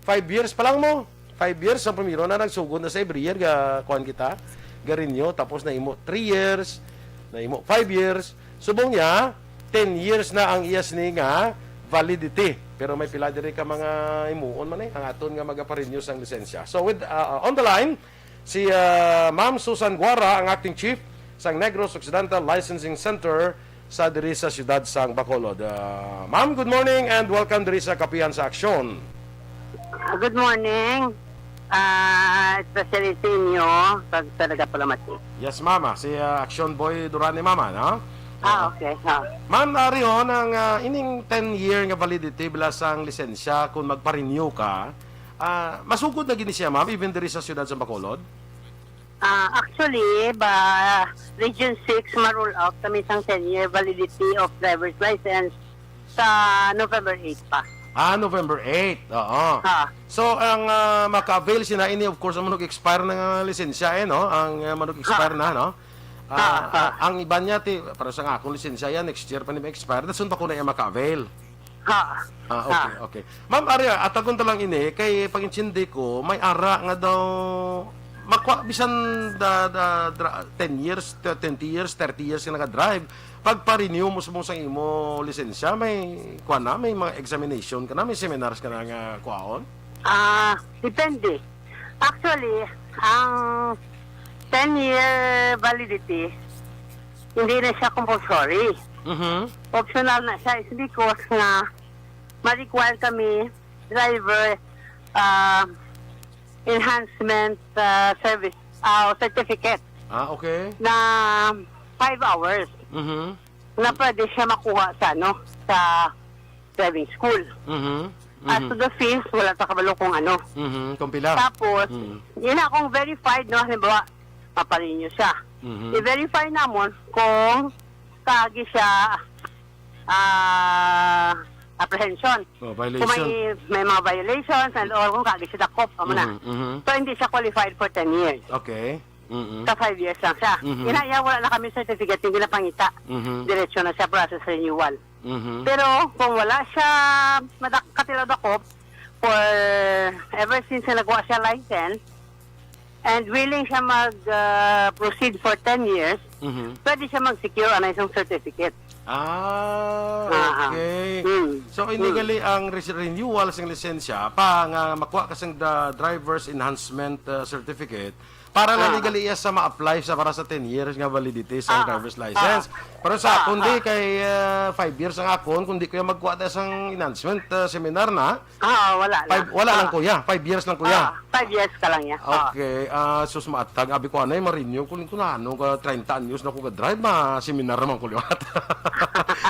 five years pa lang mo. Five years, ang primero na nagsugod na sa every year, ga, kuwan kita, ga-renew. Tapos na imo three years, na imo five years. Subong niya, ten years na ang iya sini nga validity. Pero may pila diri ka mga imuon man eh, ang aton nga magaparenew sang lisensya. So with, uh, uh, on the line, si, uh, Ma'am Susan Guara, ang acting chief sang Negros Occidental Licensing Center sa diri sa siyudad sang Bacolod. Uh, Ma'am, good morning and welcome diri sa Kapihan sa Aksyon. Ah, good morning. Ah, especially sa inyo, kag sa nagapalamati. Yes, mama. Si, uh, Action Boy Durani, mama, no? Ah, okay. Ah. Ma'am, ari ho, ang, ah, ining ten year nga validity bila sang lisensya, kung magpa-renew ka, ah, masugod na gini siya, ma'am, even diri sa siyudad sa Bacolod? Ah, actually, ba, Region six, ma-roll out kami sang ten-year validity of driver's license sa November eight pa. Ah, November eight. Oo. Ha. So, ang, ah, maka-avail sina ini, of course, ang manug-expire na nga lisensya, eh, no? Ang, ah, manug-expire na, no? Ah, Ha, ha. Ah, ang iban niya, ti, para sa akong lisensya yan, next year pa ni ma-expire. Dason pa ko na iya maka-avail. Ha. Ah, okay, okay. Ma'am Aria, atagon ta lang ini, kay pag-intindi ko, may ara nga daw, makwa, bisan da, da, dra- ten years, t- twenty years, thirty years ka naka-drive, pagpa-renew mo subong sang imo lisensya, may, kuwan na, may mga examination ka na, may seminars ka na nga kuwaon? Ah, depende. Actually, ang ten-year validity, hindi na siya compulsory. Mhm. Optional na siya. It's because nga ma-require kami driver ah, enhancement ah, service ah, certificate Ah, okay. na five hours Mhm. na pwede siya makuha sa ano, sa driving school. Mhm. As to Mhm. the fees, wala ta kabalo kung ano. Mhm. Kung pila? Tapos, Mhm. yun na, kung verified, no, halimbawa, maparenew siya. Mhm. I-verify namon kung kaagi siya ah, apprehension. Oh, Kung violation. may, may mga violations and all, kung kaagi siya dakop, amo na. Mhm, mhm. So, hindi siya qualified for ten years. Okay. Mhm. Sa five years lang siya. Mhm. Ina iya, wala na kami certificate, hindi na pangita. Mhm. Diretso na siya process renewal. Mhm. Pero kung wala siya madak katilaw dakop, for ever since na nagwa siya license, and willing siya mag ah, proceed for ten years, Mhm. pwede siya mag-secure anay sang certificate. Ah, Ah, ah. okay. Hmm. So, ini Hmm. gali ang res- renewal sang lisensya pa nga makuha ka sang da- driver's enhancement uh, certificate para lang Ah. ni gali iya sa ma-apply sa para sa ten years nga validity sa Ah, driver's ah. license. Pero sa Ah, akon di ah. kay uh, five years ang akon, kung di ko iya magkuha ta sang enhancement uh, seminar na, Ah, wala na. five, wala lang Ah. kuya, five years lang kuya. Ah, five years ka lang niya. Ah. Okay, ah, sus, maatag. Abi ko anay, marenew ko, ko na, ano, ka treinta anyos na ko ka-drive, ma-seminar naman ko liwat.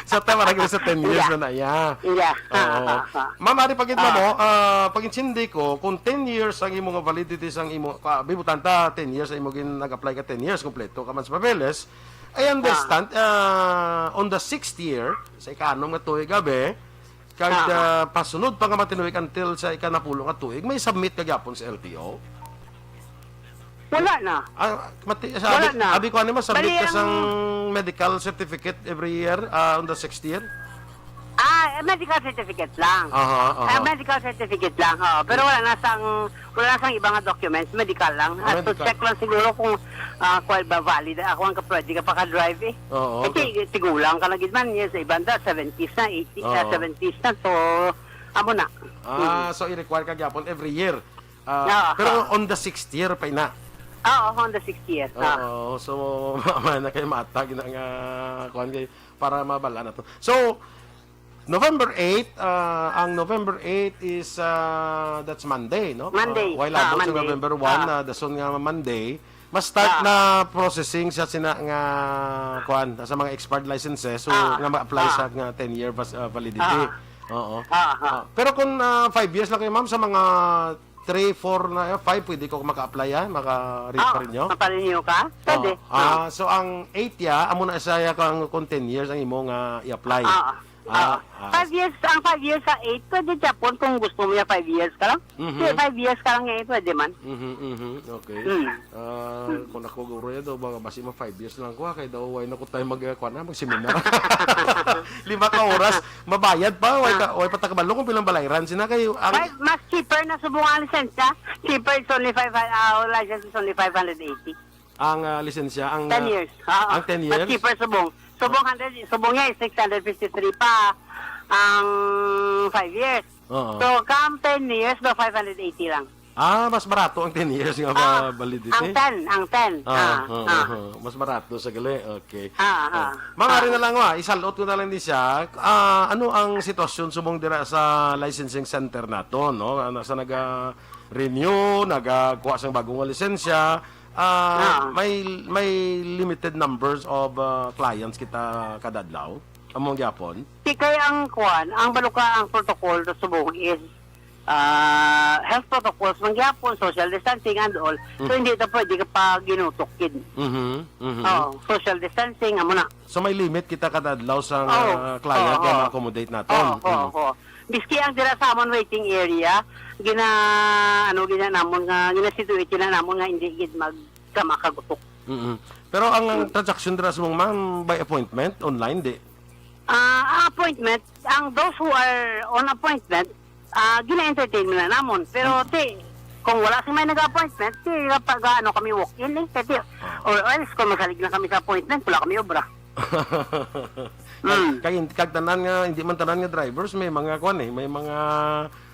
Sa time, marag sa ten years Yeah. na na, yeah. Yeah. Oo. Ah, ah, ah. Ma'am, ari pagit Ah. mo, ah, pag-intindi ko, kung ten years ang imo nga validity sang imo, ka, bibutan ta, ten years ang imo gin nag-apply ka, ten years, kompleto ka man sa papeles, I understand, ah, on the sixth year, sa ikanom nga tuig, abi, kag, Ah. ah, pasunod pa nga matinuig until sa ikanapulo nga tuig, may submit ka gyapon sa L T O? Wala na. Ah, mati, Wala sa abi, na. abi ko ano, masubmit Bali, ka ang sang medical certificate every year, ah, on the sixth year? Ah, eh, medical certificate lang. Aha, aha. Ah, medical certificate lang, oh. Pero wala na sang, wala na sang iba nga documents, medical lang. Ah, At to medical. Check lang siguro kung ah, kuwan ba valid ako ang kapwede ka paka-drive eh. Oo, Kasi tigulang ka na gid man, yes, sa iban da, seventies na, eighties na, Oo. seventies na. So, amo na. Ah, so i-require ka gyapon every year. Ah, Ah, pero ah. On the sixth year pa ina. Oo, on the sixth year. Ah. Oo, so mama na kay matag na nga kuan kay para mabala na to. So November eight, ah, ang November eight is ah, that's Monday, no? Monday. Ah, while Ah, abot sa Monday. November one, Ah. na dason nga Monday, ma-start Ah. na processing sa sina nga kuan sa mga expired licenses so Ah. nga ma-apply Ah. sa nga ten year vas- ah, validity. Ah. Oo. Ah, ah. Ah, pero kung ah, five years lang kayo, ma'am, sa mga three, four na, eh, five, pwede ko maka-apply, ah? Maka-read Ah, pa rin nyo? Maparenew ka? Pwede. Oo. Ah, so ang eight ya, amo na siya kang kung ten years ang imo nga i-apply. Ah. Ah, ah. Five years, ang five years sa eight, pwede gyapon kung gusto mo niya five years ka lang. Mhm. Kaya five years ka lang niya, pwede man. Mhm, mhm. Okay. Mm. Ah, kung ako guro yan daw, mga basi ma five years lang ko, ah, kay daw, way na ko tayo mag, ah, kuwan na, mag-seminar. Lima ka oras, mabayad pa, way ka, way pa takabalo kung pilang balayran. Sina kayo, ang Ay, mas cheaper na subong ang lisensya. Cheaper, it's only five, ah, license is only five hundred eighty. Ang, ah, lisensya, ang, Ten ah, years. Oo. ang ten Mas years? cheaper subong. Subong hundred, subong niya is six hundred fifty-three pa ang five years. Oo. So, come ten years, do five hundred eighty lang. Ah, mas barato ang ten years nga Ah, ba-, validity? ang ten, ang ten. Ah, Ah, oo, ah. oo. Mas barato sa gali. Okay. Ah, Oh. ah. Ma'am, Ah. ari na lang, wa, isalot ko na lang din siya. Ah, ano ang sitwasyon subong dira sa licensing center nato, no? Ano, sa naga-renew, nagakuha sang bagong lisensya, ah, Ah. may, may limited numbers of, ah, clients kita kada adlaw? Among gyapon? Di kay ang kuwan, ang baluka ang protocol sa subong is, ah, health protocols man gyapon, social distancing and all. So, Mm. hindi ito pwede ka pa ginutok gid. Mhm, mhm. Oo, social distancing, amo na. So, may limit kita kada adlaw sa, Oo. ah, client Oo, nga oo. ma-accommodate naton? Oo, oo, Mm. oo. Biski ang dira sa amon waiting area, gina, ano, gina namon nga, gina-situate na namon nga hindi gid mag, sa makagutok. Mm-mm. Pero ang, ang Mm. transaction dira sa mong ma'am, by appointment, online, di? Ah, appointment, ang those who are on appointment, ah, gina-entertain mo na namon. Pero, Mm. ti, kung wala si may nag-appointment, ti, pag, ano, kami walk-in, eh. Kaya, ti, Ah. or else, kung masalig na kami sa appointment, wala kami obra. Kag, Mm. kag, kag tanan nga, hindi man tanan nga drivers, may mga, kuwan, eh, may mga,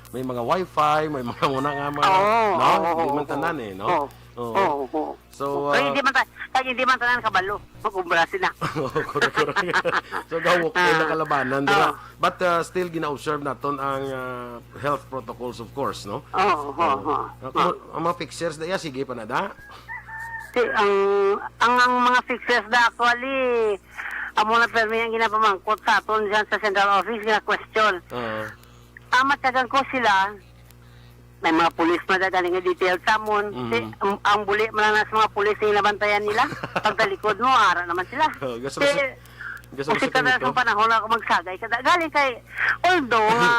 may mga wifi, may mga muna nga mga, Oo, no? oo, Hindi man oo. tanan, eh, no? Oo. Oo. Oo, oo. So, Kaya ah, hindi man ta-, kaya hindi man tanan kabalo. Mag-obra sila. Oo, correct, correct. So, gawok kayo Ah. na kalabanan, dira. Ah. But, ah, still, gina-observe naton ang, ah, health protocols, of course, no? Oo, oo, Oo. oo. Ah, kung Ah. ang mga fixers, daya, sige pa na, da? Si, ang, ang, ang mga fixers na actually, amo na permi ang ginapamangkot sa aton dyan sa central office, nga question. Oo. Ang matyagan ko sila, may mga pulis man na galing nga detail sa amon. Mhm. Si, ang, ang buli man lang sa mga pulis yung nabantayan nila. Pagkalikod mo, ara naman sila. Oh, gusto Si, mo si, gusto mo kasi si kada Kamito? sa panahon ako magsagay, kada galing kay, although nga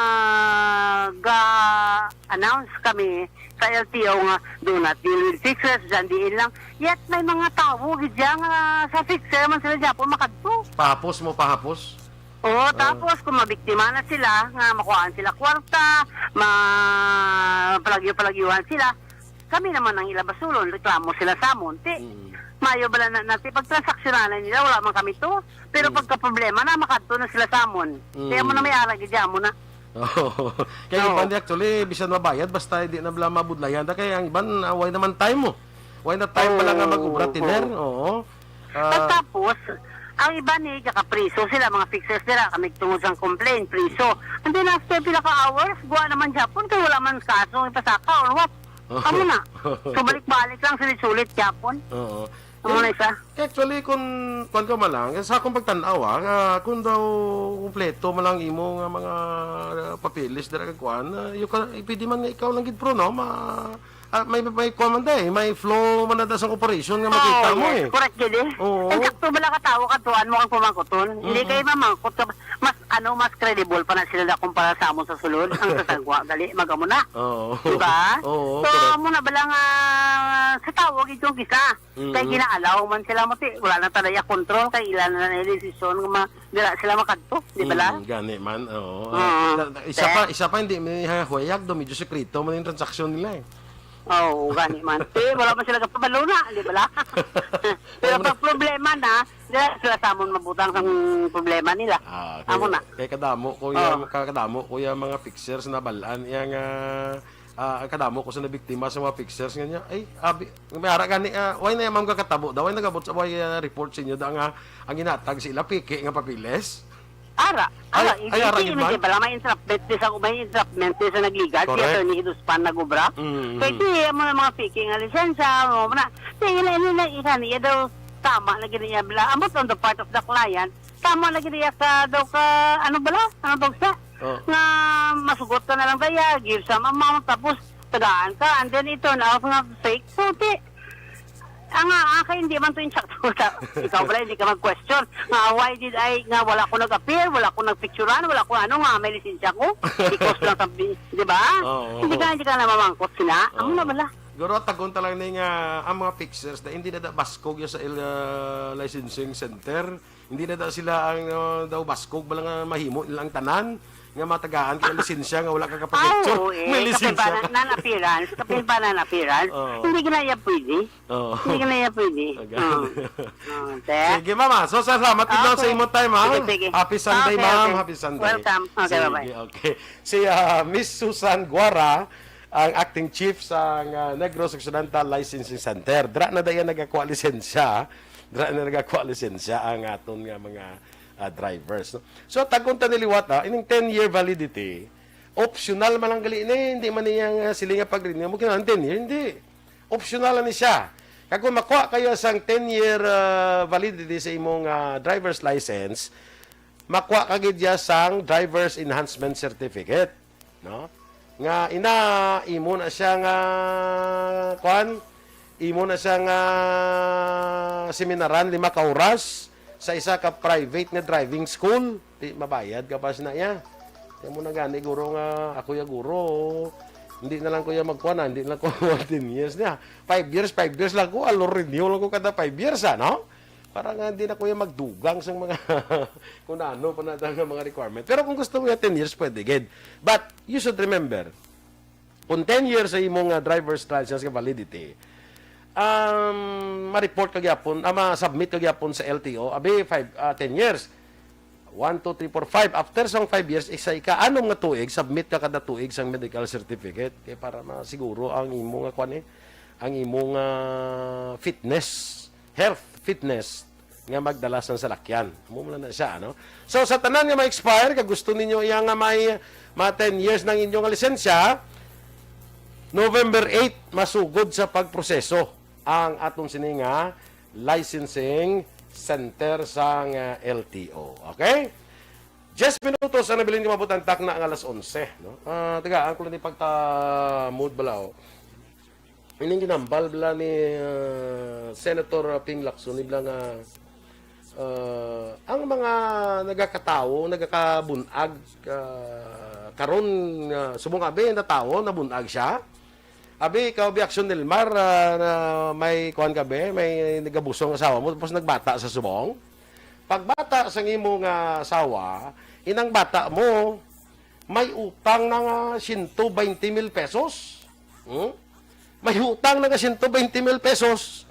ga-announce kami sa L T O nga do not deal with fixers, dyan diin lang. Yet may mga tao gid dyan nga sa fixer man sila dyan po makadto. Pahapos mo, pahapos? Oo, Ah. tapos kung mabiktima na sila, nga makuhaan sila kwarta, ma-, palagyo-palagyuhan sila, kami naman ang ila basulon, reklamo sila sa amon. Ti, Mm. mayo bala na, na, ti, pagtransaksyonan na nila, wala man kami to. Pero Mm. pagka problema na, makadto na sila sa amon. Kaya mo na Mm. may arag, amo na. Oo. Kaya Oo. iban, actually, bisan mabayad, basta hindi na bala mabudlayan. Da, kaya ang iban, ah, way naman time mo. Way na time pala nga Oo. mag-obra, tiner. Oo. Oo. Ah. Tapos, ang iba ni, kakapriso sila, mga fixers nila, kami tungod sa complaint, priso. And then after pila ka hours, guwa naman gyapon, kay wala man kaso ang ipasaka or what. Oo. Amo na. So, balik-balik lang, sulit-sulit gyapon. Oo. Amo na Eh, isa. actually, kung, kung ka man lang, sa akong pagtanaw, ah, ah, kung daw kumpleto man lang imo nga mga, ah, papeles, dira ka kuan, ah, you can, pwede man nga ikaw lang gid, pro, no? Ma-, Ah, may, may kuwan man, day. May flow man na da sa operation nga makita Oh, mo, yes. eh. Correct gid, eh. Oo. Ang sakto bala ka tawo, kadtuan mo kang pumangkuton. Hindi Mm-mm. kayo mamangkot ka, mas, ano, mas credible pa na sila na kumpara sa amon sa sulod. Ang sa sagwa, gali, magamo na. Oo. Diba? Oo, So, correct. amo na bala nga sa tawo, gid yung kisa. Kay Mm-mm. ginaalaw man sila mo, ti, wala na talaga control, kay ila na na yung desisyon nga ma-, dira sila makadto, di ba la? Mm, gani man, oo. Oo. Ah, na, na, isa Te? pa, isa pa, hindi may huyag do, medyo sekreto man yung transaksyon nila, eh. Oo, gani man. Ti, wala man sila kapabalo na, di ba la? Pero Wala man. pag problema na, dira sila sa amon mabutang sang problema nila. Ah, Amo kaya, na. kaya kadamo ko yung, Oo. ka-, kadamo ko yung mga fixers na balaan, yung, ah, ah, ang kadamo ko sa nabiktima sa mga fixers nga niya, ay, abi, may ara gani, ah, why na yung mga katabo daw, why nagabot sa, why, ah, report sa inyo da nga ang ginatag sa ila, peke nga papeles? Ara, Ay, ara, ay, hindi, ara, gid hindi man? Pala may entrapment, di sa, may entrapment, di sa nagligad, si Correct. Attorney Iduspan nag-obra. Mm, So, mm. ito, eh, mo na mga fake nga lisensya, mo na. Kaya yun, yun, yun, yun, yun, yun daw, tama na gini niya, bla. Ambot on the part of the client, tama na gini niya ka, daw ka, ano bala? Ano daw siya? Oh. Nga masugot ka na lang kaya, give some amount, tapos tagaan ka, and then it turn out nga fake. So, ti, Ang, ah, akin, hindi man to insakto sa, ikaw pala, hindi ka mag-question. Nga, why did I, nga wala ko nag-appear, wala ko nagpicturan, wala ko ano, nga may lisensya ko. Because lang sabi, di ba? Oo. Hindi ka, hindi ka na mamangkot sila. Ang Oo. na bala. Guro, tagon ta lang ni nga ang mga fixers na hindi na da baskog yung sa il-, ah, licensing center. Hindi na da sila ang, ah, daw baskog, bala nga mahimo nila ang tanan nga matagaan ka ng lisensya nga wala ka Ah, kapag-picture. oo, eh. May Kapin lisensya ba ka. na, non-appearance? Kapin ba non-appearance? Oo. Hindi ka na yan pwede. Oo. Hindi ka na yan pwede. Agad. Oo. Oo, te. Sige, mama. So, salamat gid lang sa Okay. imo time, ha? Sige, sige. Happy Sunday, Okay, ma'am. okay. Happy Sunday. Welcome. Okay, Sige, bye-bye. okay. Si, ah, Miss Susan Guara, ang acting chief sa, ah, Negros Occidental Licensing Center. Dira na dayon nagakuha lisensya. Dira na nagakuha lisensya ang aton nga mga, ah, drivers, no? So, tagon ta ni liwat, ah, ining ten-year validity, optional man lang gali ni, hindi man niya nga sila nga pag-renew mo kinahanglan ten year, hindi. Optional lang ni siya. Kag kung makuha kayo sang ten-year, ah, validity sa imong, ah, driver's license, makuha ka gid ya sang driver's enhancement certificate, no? Nga ina, imo na siya nga, kwan, imo na siya nga seminaran lima ka oras sa isa ka private nga driving school. Di mabayad ka pa sina iya. Kaya mo na gani, guro nga, ako ya guro. Hindi na lang ko ya magkuha na, hindi na lang ko ten years niya. Five years, five years lang ko, alo renew lang ko kada five years, ah, no? Para nga hindi na ko ya magdugang sa mga kung ano pa na nga mga requirement. Pero kung gusto mo ya ten years, pwede gid. But you should remember, kung ten years sa imong, ah, driver's license nga validity, um, ma-report ka gyapon, ah, ma-submit ka gyapon sa L T O, abi, five, ah, ten years. One, two, three, four, five. After sang five years, isa ika-anom nga tuig, submit ka kada tuig sang medical certificate. Kay para masiguro ang imo nga kwan eh, ang imo nga fitness, health fitness nga magdala sang salakyan. Amo man na siya, ano? So, sa tanan nga ma-expire, kag gusto ninyo iya nga may, ma ten years nang inyo nga lisensya, November eight, masugod sa pagproseso ang aton sini nga licensing center sang, ah, L T O. Okay? Diyes minutos ang nabilin nga maabot ang takna nga alas onse, no? Ah, taga, ang kulang ni pagta-mood bala, oh. Ining ginambal bala ni, ah, Senator Ping Lacson, ni bala nga, ah, ang mga nagakatawo, nagakabunag, ah, karon nga subong abi natawo, nabunag siya. Abi, ikaw, bi Action Nilmar, ah, na may kuwan ka, be? May nagabusong asawa mo, tapos nagbata sa subong? Pagbata sang imo nga asawa, inang bata mo, may utang na nga siyento baynte mil pesos. Hmm? May utang na nga siyento baynte mil pesos.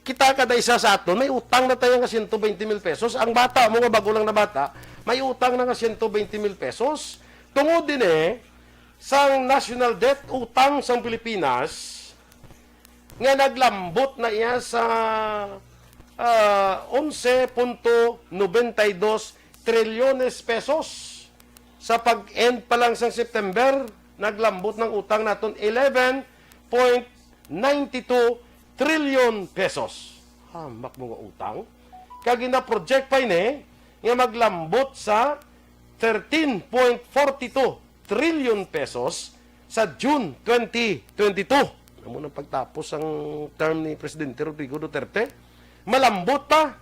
Kita kada isa sa aton, may utang na tayo nga siyento baynte mil pesos. Ang bata mo nga bago lang na bata, may utang na nga siyento baynte mil pesos. Tungod din eh, sang national debt, utang sang Pilipinas, nga naglambot na iya sa, ah, onse punto nobenta y dos trilyones pesos. Sa pag-end pa lang sang September, naglambot ng utang naton eleven point ninety two trillion pesos. Hamak mo nga utang. Kag gina-project pa ini nga maglambot sa thirteen point forty two trillion pesos sa June twenty twenty-two. Amo nang pagtapos ang term ni Presidente Rodrigo Duterte. Malambot pa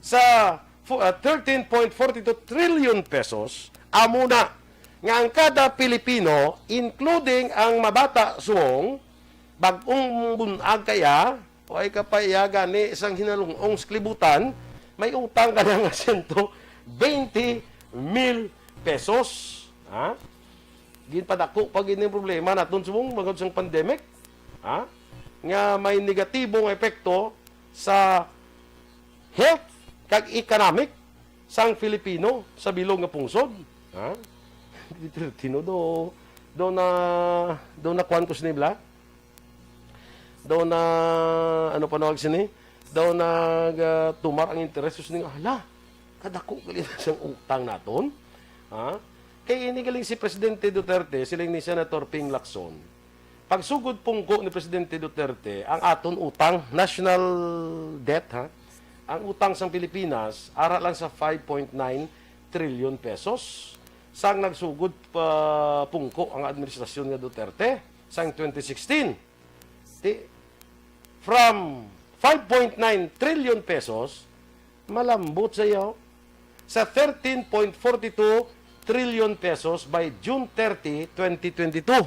sa fu-, ah, thirteen point forty two trillion pesos. Amo na nga ang kada Pilipino, including ang mabata subong, bag-ong bunag kaya, o ay kapaya gani sang hinalungong sa kalibutan, may utang ka na nga siyento baynte mil pesos. Ha? Ginpadako pa gid ning problema naton subong bangod sang pandemic. Ha? Nga may negatibo nga epekto sa health kag economic sang Filipino sa bilog nga pungsod. Ha? Duterte, no, do, do na, do na kuwan ko sini bala? Do na, ano pa nawag sini? Do na, ah, tumar ang interes ko sini. Hala, kadako gali na siyang utang naton. Ha? Kay ini galing si Presidente Duterte, siling ni Senator Ping Lacson. Pagsugod pungko ni Presidente Duterte, ang aton utang, national debt, ha? Ang utang sang Pilipinas, ara lang sa five point nine trillion pesos. Sang nagsugod pa pungko ang administrasyon nga Duterte, sang twenty sixteen. Ti, from five point nine trillion pesos, malambot sa iyo, sa thirteen point forty two trillion pesos by June thirty, twenty twenty-two.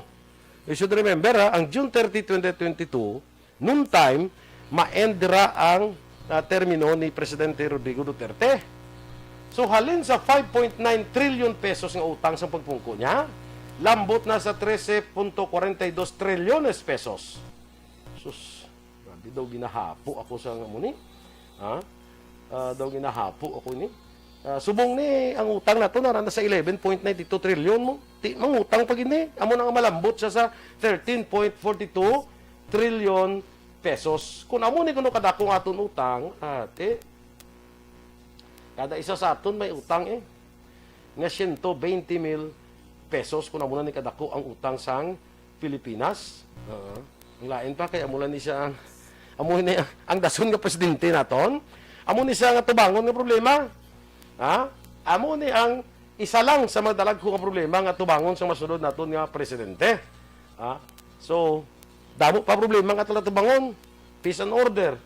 You should remember, ha, ang June thirty, twenty twenty-two, noon time, ma-end ra ang, ah, termino ni Presidente Rodrigo Duterte. So, halin sa five point nine trillion pesos nga utang sa pagpungko niya, lambot na sa trese punto kwarenta y dos trilyones pesos. Sus, grabe daw ginahapo ako sa nga mo ni. Ha? Ah, daw ginahapo ako ni. Ah, subong ni ang utang nato na, na sa eleven point nine two trillion mo. Ti, mangutang pa gid ni. Amo na nga malambot siya sa thirteen point forty two trillion pesos. Kung amo ni kuno kadako ang aton utang, ate, kada isa sa aton may utang, eh, nga siyento bente mil pesos kung amo na ni kadako ang utang sang Pilipinas. Oo. Ang lain pa kay amo lang ni siya ang, amo ni ang, ang dason nga presidente naton. Amo ni siya nga tubangon nga problema. Ha? Amo ni ang isa lang sa madalagko nga problema nga tubangon sa masunod naton nga presidente. Ha? So, damo pa problema nga aton tubangon. Peace and order.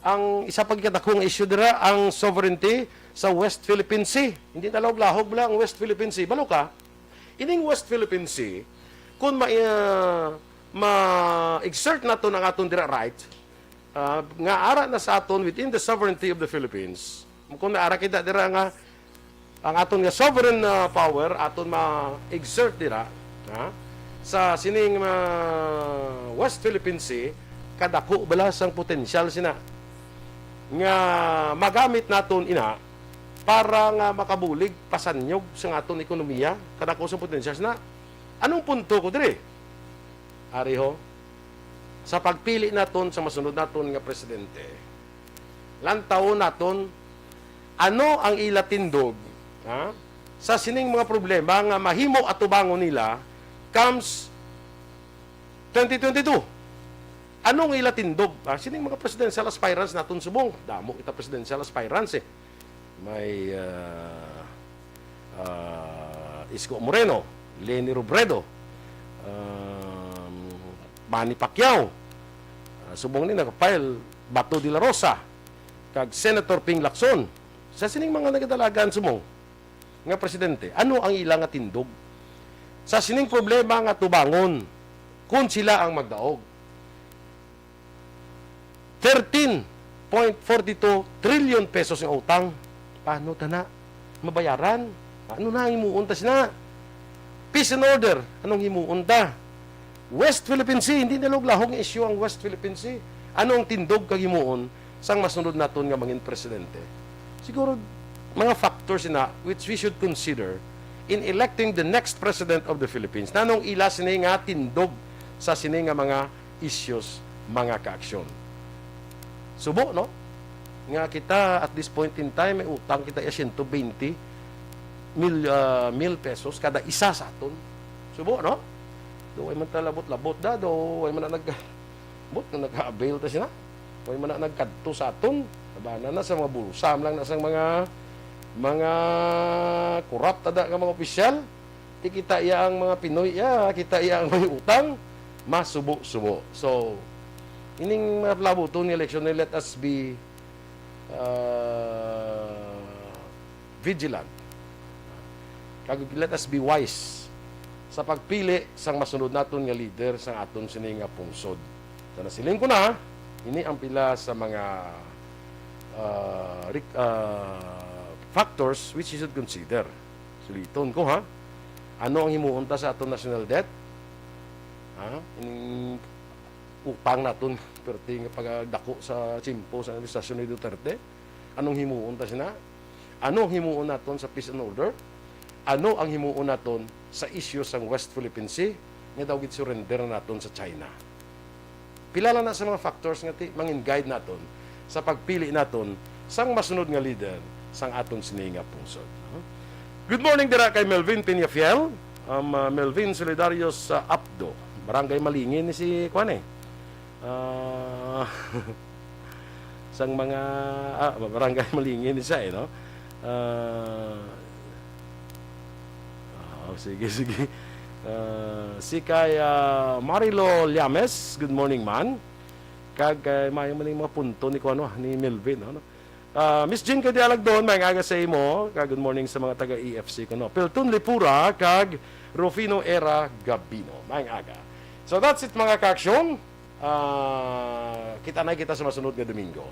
Ang isa pa gid kadako nga issue dira, ang sovereignty sa West Philippine Sea. Hindi na lahog-lahog bala ang West Philippine Sea. Balo ka, ining West Philippine Sea, kung ma-, ah, ma-exert naton ang aton dira right, ah, nga ara na sa aton within the sovereignty of the Philippines, kung naara kita dira nga ang aton nga sovereign, ah, power aton ma-exert dira, ha, sa sining, ah, West Philippine Sea, kadako bala sang potensyal sina nga magamit naton ina para nga makabulig, pasanyog sa aton ekonomiya? Kadako sang potensyal sina. Anong punto ko diri? Ari ho, sa pagpili naton sa masunod naton nga presidente, lantawon naton ano ang ila tindog, ha, sa sining mga problema nga mahimo atubangon nila comes twenty twenty-two. Anong ila tindog? Ah, sining mga presidential aspirants naton subong. Damo kita presidential aspirants, eh. May, ah, ah, Isko Moreno, Leni Robredo, um, Manny Pacquiao, ah, subong ni nag-file Bato de la Rosa, kag Senator Ping Lacson. Sa sining mga nagadalagan subong nga presidente, ano ang ila nga tindog sa sining problema nga tubangon kung sila ang magdaog? Thirteen point forty two trillion pesos nga utang. Paano ta na mabayaran? Ano na ang himuon ta sina? Peace and order, anong himuon ta? West Philippine Sea, hindi na lahog-lahog nga issue ang West Philippine Sea. Ano ang tindog kag himuon sang masunod naton nga mangin presidente? Siguro, mga factors na which we should consider in electing the next president of the Philippines. Nanong ila sini nga tindog sa sini nga mga issues, mga kaaksyon? Subo, no? Nga kita, at this point in time, may utang kita ya siyento bente mil, ah, mil pesos kada isa sa aton. Subo, no? Do, way man ta labot-labot da, do, way man na nag-, bot nga nag-avail ta sina. Way man na nagkadto sa aton. Tabana na sa mga bulsa, lang na sa mga, mga corrupt ada nga mga opisyal. Ti kita iya ang mga Pinoy iya, kita iya ang may utang, masubo-subo. So, ining mga palabuton nga eleksyon, let us be, ah, vigilant. Kag let us be wise sa pagpili sang masunod naton nga leader sang aton sini nga pungsod. Sa nasiling ko na, ini ang pila sa mga, ah, rik-, ah, factors which you should consider. Suliton ko, ha? Ano ang himuon ta sa aton national debt? Ha? Ining utang naton, perti nga pagdako sa tiyempo sa administrasyon ni Duterte. Anong himuon ta sina? Ano ang himuon naton sa peace and order? Ano ang himuon naton sa issue sang West Philippine Sea nga daw gid surrender na naton sa China? Pila lang na sa mga factors nga ti-, mangin-guide naton sa pagpili naton sang masunod nga leader sang aton sini nga pungsod, no? Good morning dira kay Melvin Peñafiel, um, uh, Melvin Solidario sa Apdo, Barangay Malingin ni si kuan eh. Ah, sang mga, ah, Barangay Malingin ni siya eh, no? Ah, ah, sige, sige. Ah, si kay, ah, Marilo Llames, good morning, man. Kag, ah, maayo man ning mga punto ni kuan, ah, ni Melvin, ano? Ah, Miss Jean Cadialag Don, maayong aga sa imo. Kag good morning sa mga taga E F C kuno. Pilton Lipura kag Rufino Era Gabino. Maayong aga. So that's it, mga kaaksyon. Ah, kita na kita sa masunod nga Domingo.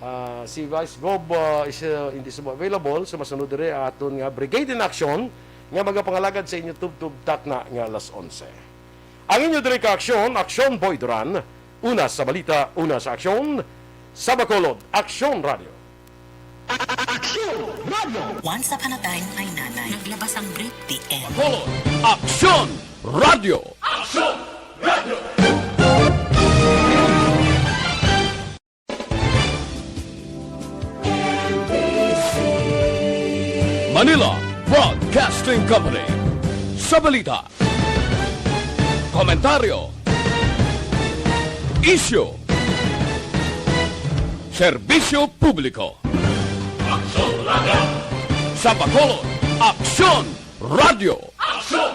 Ah, si Vice Gov, ah, is, ah, hindi sumo available. So masunod diri aton nga Brigade in Action nga magapangalagad sa inyo tubtob takna nga alas onse. Ang inyo diri ka aksyon, Aksyon Boy Duran. Una sa balita, una sa aksyon. Sa Bacolod, Aksyon Radio. Aksyon Radio. Once upon a time, my nanay. Naglabas ang brief, the end. Bacolod, Aksyon Radio. Aksyon Radio. Manila Broadcasting Company. Sa balita, komentaryo, isyu, serbisyo publiko. Aksyon Radio. Sa Bacolod, Aksyon Radio. Aksyon